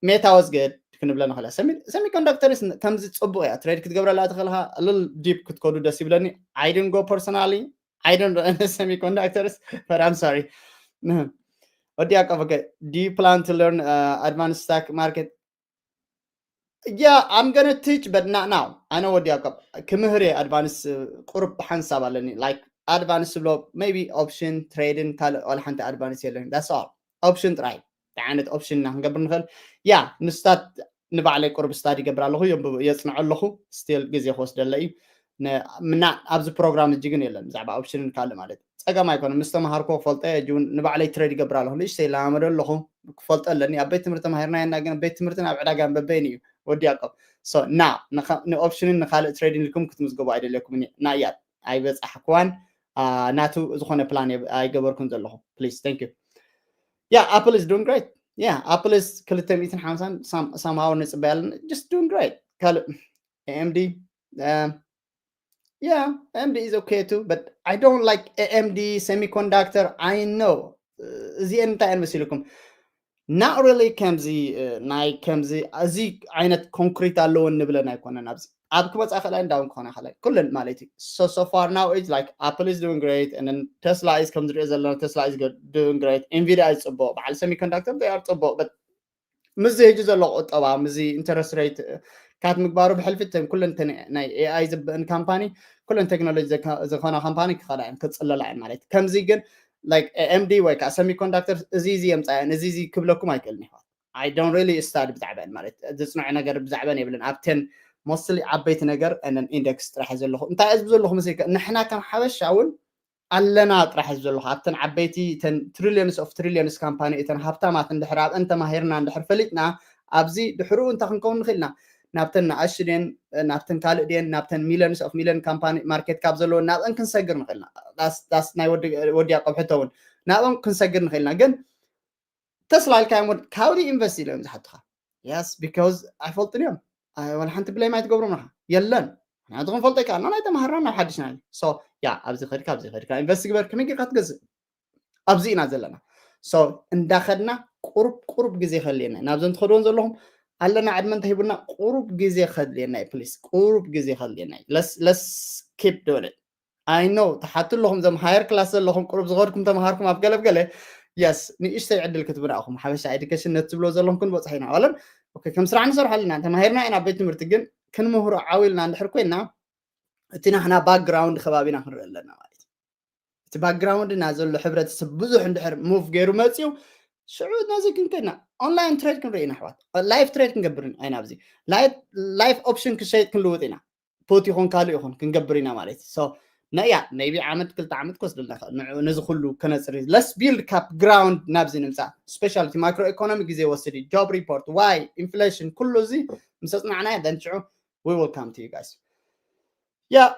Meta was good ክንብለ ንኽእል semiconductors ከምዚ ፅቡቅ እያ trade ክትገብረላ ትኽእልካ little deep ክትከዱ ደስ ይብለኒ I didn't go personally I don't know semiconductors but I'm sorry ወዲ ያቀበገ do you plan to learn uh, advanced stock market yeah I'm gonna teach but not now ኣነ ወዲ ያቀብ ክምህር advance ቁሩብ ሓንሳብ ኣለኒ like advance ብሎ maybe option trading ካልእ ዋላ ሓንቲ advance የለኒ that's all option ጥራይ እንታይ ዓይነት option ኢና ክንገብር ንኽእል ያ ንስታት ንባዕለይ ቁሩብ study ይገብር ኣለኹ የፅንዖ ኣለኹ still ግዜ ክወስደለ እዩ ምና ኣብዚ ፕሮግራም እጂ ግን የለን ብዛዕባ option ካልእ ማለት ፀገም ኣይኮነ ምስ ተምሃርኮ ክፈልጦ እጂ እውን ንባዕለይ trade ይገብር ኣለኹ ንእሽተይ ይለማመዶ ኣለኹ ክፈልጦ ኣለኒ ኣብ ቤት ትምህርቲ ተማሂርና የና ግን ቤት ትምህርትን ኣብ ዕዳጋ በበይን እዩ ወዲ ያቆብ so ና ን option ን ካልእ trading ኢልኩም ክትምዝገቡ ኣይደለኩም ናያት ኣይበፃሕክዋን ናቱ ዝኾነ plan ኣይገበርኩን ዘለኹ please thank you yeah Apple is doing great yeah Apple is ክልተ ሚእትን ሓምሳን somehow ንፅበያ ኣለና just doing great ካልእ A M D um, yeah A M D is okay too but I don't like A M D semiconductor I know እዚአን እንታይ እየን መሲልኩም not really ከምዚ ናይ ከምዚ እዚ ዓይነት ኮንክሪት ኣለዎ እንብለን ኣይኮነን ኣብዚ ኣብ ክመፃ ከላይ እንዳውን ክኾና ከላይ ኩለን ማለት እዩ so so far now is like Apple is doing great and then Tesla is ከም ዝሪኦ ዘለና Tesla is doing great Nvidia is ፅቡቅ በዓል semiconductor they are ፅቡቅ but ምዚ ሕጂ ዘሎ ቁጠባ ምዚ interest rate cut ምግባሩ ብሕልፊ ተን ኩለን ናይ A I ዝብእን ካምፓኒ ኩለን ቴክኖሎጂ ዝኾና ካምፓኒ ክኸዳ እየን ክፅለላ እየን ማለት ከምዚ ግን like A M D ወይ ከዓ semiconductor እዚ እዚ የምፃ እየን እዚ እዚ ክብለኩም ኣይክእልን ይሕዋት I don't really study ብዛዕበን ማለት ዝፅንዖ ነገር ብዛዕበን የብልን ኣብተን mostly ዓበይቲ ነገር and index ጥራሕ ዘለኹ እንታይ እዝብ ዘለኹ መስልካ ንሕና ከም ሓበሻ እውን ኣለና ጥራሕ እዩ ዘለኹ ኣብተን ዓበይቲ እተን trillions of trillions ካምፓኒ እተን ሃብታማት እንድሕር ኣብአን ተማሂርና እንድሕር ፈሊጥና ኣብዚ ድሕርኡ እንታይ ክንከውን ንኽእልና ናብተን ንኣሽቱ ድየን ናብተን ካልእ ድየን ናብተን millions of million ካምፓኒ ማርኬት ካብ ዘለወን ናብአን ክንሰግር ንኽእልና ዳስ ናይ ወዲ ያቆብ ሕቶ እውን ናብኦም ክንሰግር ንኽእልና ግን ተስላ ኢልካ እዮም ካብዚ ኢንቨስት ኢሎም ዝሓቱኻ yes because ኣይፈልጡን እዮም ወላ ሓንቲ ብለይ ማይ ትገብሮም ናኻ የለን ምክንያቱ ክንፈልጦ ይከኣልና ናይ ተማሃርና ናብ ሓድሽ ናይ so ያ ኣብዚ ኸድካ ኣብዚ ኸድካ ኢንቨስት ግበር ከመይ ጌርካ ትገዝእ ኣብዚ ኢና ዘለና so እንዳኸድና ቁሩብ ቁሩብ ግዜ ከልየና ናብዘን ትኸድዎን ዘለኹም ኣለና ዕድመ እንተሂቡና ቁሩብ ግዜ ከድልየና ፕሊስ ቁሩብ ግዜ ከድልየና let's keep doing it I know ትሓቱ ኣለኹም ዞም higher class ዘለኹም ቁሩብ ዝኸድኩም ተምሃርኩም ኣብ ገለብ ገለ yes ንእሽተይ ዕድል ክትብና ኢኹም ሓበሻ ኤዱኬሽን ነቲ ትብሎ ዘለኹም ክንበፅሕ ኢና ዋለን ከም ስራሕ ንሰርሖ ኣለና ተማሂርና ኢና ቤት ትምህርቲ ግን ክንምህሮ ዓው ኢልና እንድሕር ኮይና እቲ ናሕና ባክግራውንድ ከባቢና ክንርኢ ኣለና ማለት እቲ ባክግራውንድና ዘሎ ሕብረተሰብ ብዙሕ እንድሕር ሙቭ ገይሩ መፅዩ ሽዑ ነዚ ክንከድና ኦንላይን ትሬድ ክንርኢ ኢና ኣሕዋት ላይፍ ትሬድ ክንገብር ኢና ኣብዚ ላይፍ ኦፕሽን ክሸይጥ ክንልውጥ ኢና ፖት ይኹን ካልእ ይኹን ክንገብር ኢና ማለት እዩ ነያ maybe ዓመት ክልተ ዓመት ክወስደልና ይኽእል ንዑ ነዚ ኩሉ ከነፅሪ let's build cap ground ናብዚ ንምፃእ specially macro economy ግዜ ወስድ እዩ job report why inflation ኩሉ እዚ ምስ ኣፅናዕናዮ then ሽዑ we will come to you guys yeah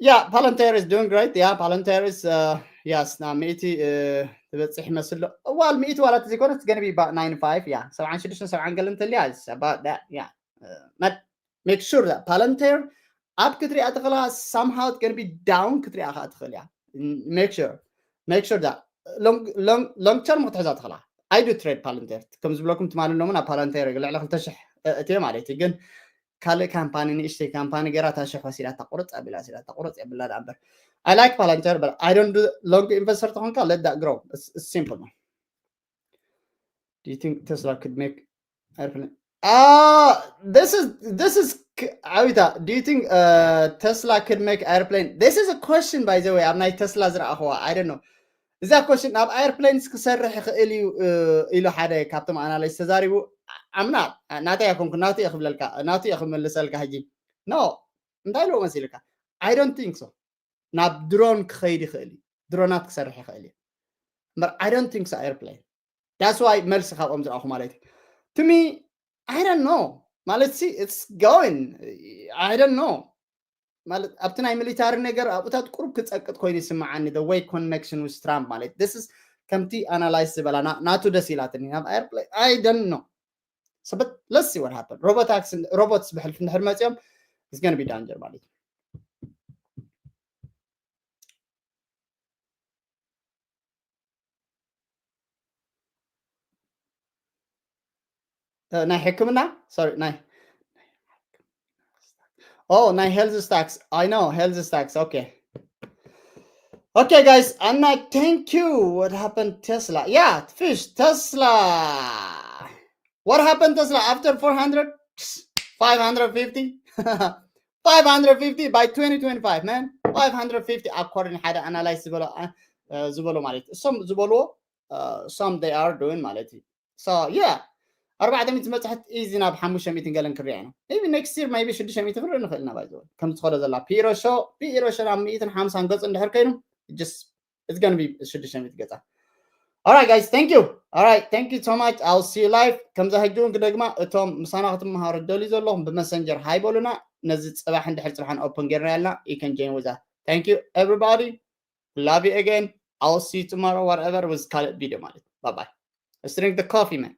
yeah Palantir is doing great yeah Palantir is uh, yes ናብ ሚእቲ ትበፅሕ ይመስል ዋል ሚእቲ ዋላ ተዘይኮነ it's gonna be about ninety-five yeah ሰብዓን ሽዱሽተን ሰብዓን ገለ እንተልያ it's about that yeah uh, make sure that Palantir ኣብ ክትሪኣ ትኽእላ somehow it's gonna be down ክትሪኣ ከዓ ትኽእል እያ make sure make sure that long long long term ክትሕዛ ትኽእላ I do trade Palantir ከም ዝብለኩም ትማሊ ሎምን ኣብ Palantir ልዕሊ ክልተ ሽሕ እትየ ማለት እዩ ግን ካልእ ካምፓኒ ንእሽተይ ካምፓኒ ገይራ እታ ሽሕ ወሲዳ እታ ቁርፅ ኣቢላ ወሲዳ እታ ቁርፅ የብላ ደኣ እምበር I like Palantir but I don't do long investor ተኾንካ let that grow it's simple ነው Do you think Tesla could make airplane? Ah, this is this is Awita. Do you think uh, Tesla could make airplane? This is a question, by the way. I'm not Tesla. I don't know. እዛ ኮሽን ኣብ ኣይርፕሌንስ ክሰርሕ ይኽእል እዩ ኢሉ ሓደ ካብቶም ኣናላይስ ተዛሪቡ ኣምና ናተይ ኣይኮንኩ ናቱ እየ ክብለልካ ናቱ እየ ክምልሰልካ ሕጂ ኖ እንታይ ኢልዎ መሲልካ I don't think so ናብ ድሮን ክኸይድ ይኽእል እዩ ድሮናት ክሰርሕ ይኽእል እዩ እምበር I don't think so ኣይርፕሌን that's why መልሲ ካብኦም ዝረኣኹ ማለት እዩ to me I don't know ማለት ሲ it's going I don't know ማለት ኣብቲ ናይ ሚሊታሪ ነገር ኣብኡታት ቁሩብ ክፀቅጥ ኮይኑ ይስምዓኒ the way connection with Trump ማለት this is ከምቲ ኣናላይስ ዝበላ ናቱ ደስ ኢላትኒ ናብ ኣይርፕሌን I don't know so but let's see what happen robot taxi robots ብሕልፊ እንድሕር መፂኦም it's gonna be danger ማለት እዩ ናይ ሕክምና sorry ናይ Oh, ናይ health stacks. I know health stacks. Okay. Okay, guys, and I thank you. What happened, Tesla? Yeah, fish, Tesla. What happened, Tesla? After four hundred, five hundred fifty, five hundred fifty by twenty twenty-five, man. Five hundred fifty according to the analysis. ዝበሎ ማለት some ዝበሎ some they are doing ማለት so yeah ኣርባዕተ ሚእቲ መፅሐት ኢዚ ናብ ሓሙሽተ ሚእትን ገለን ክርያ ኢና maybe next year maybe ሽዱሽተ ሚእቲ ክንርኢ ንኽእል ኢና ባይዘ ከም ዝኸደ ዘላ ፒሮሾ ፒሮሾ ናብ ሚእትን ሓምሳን ገፁ እንድሕር ኮይኑ just it's gonna be ሽዱሽተ ሚእቲ ገፃ Alright, guys, thank you. Alright, thank you so much. I'll see you live. ከምዛ ሕጂ እውን ክደግማ እቶም ምሳና ክትመሃሩ ደልዩ ዘለኹም ብመሰንጀር ሃይ በሉና። ነዚ ፅባሕ እንድሕር ፅባሕን ኦፕን ጌርና ያልና you can join with us. Thank you everybody. Love you again. I'll see you tomorrow, whatever, with ካልእ ቪድዮ ማለት እዩ። Bye bye. Let's drink the coffee, man.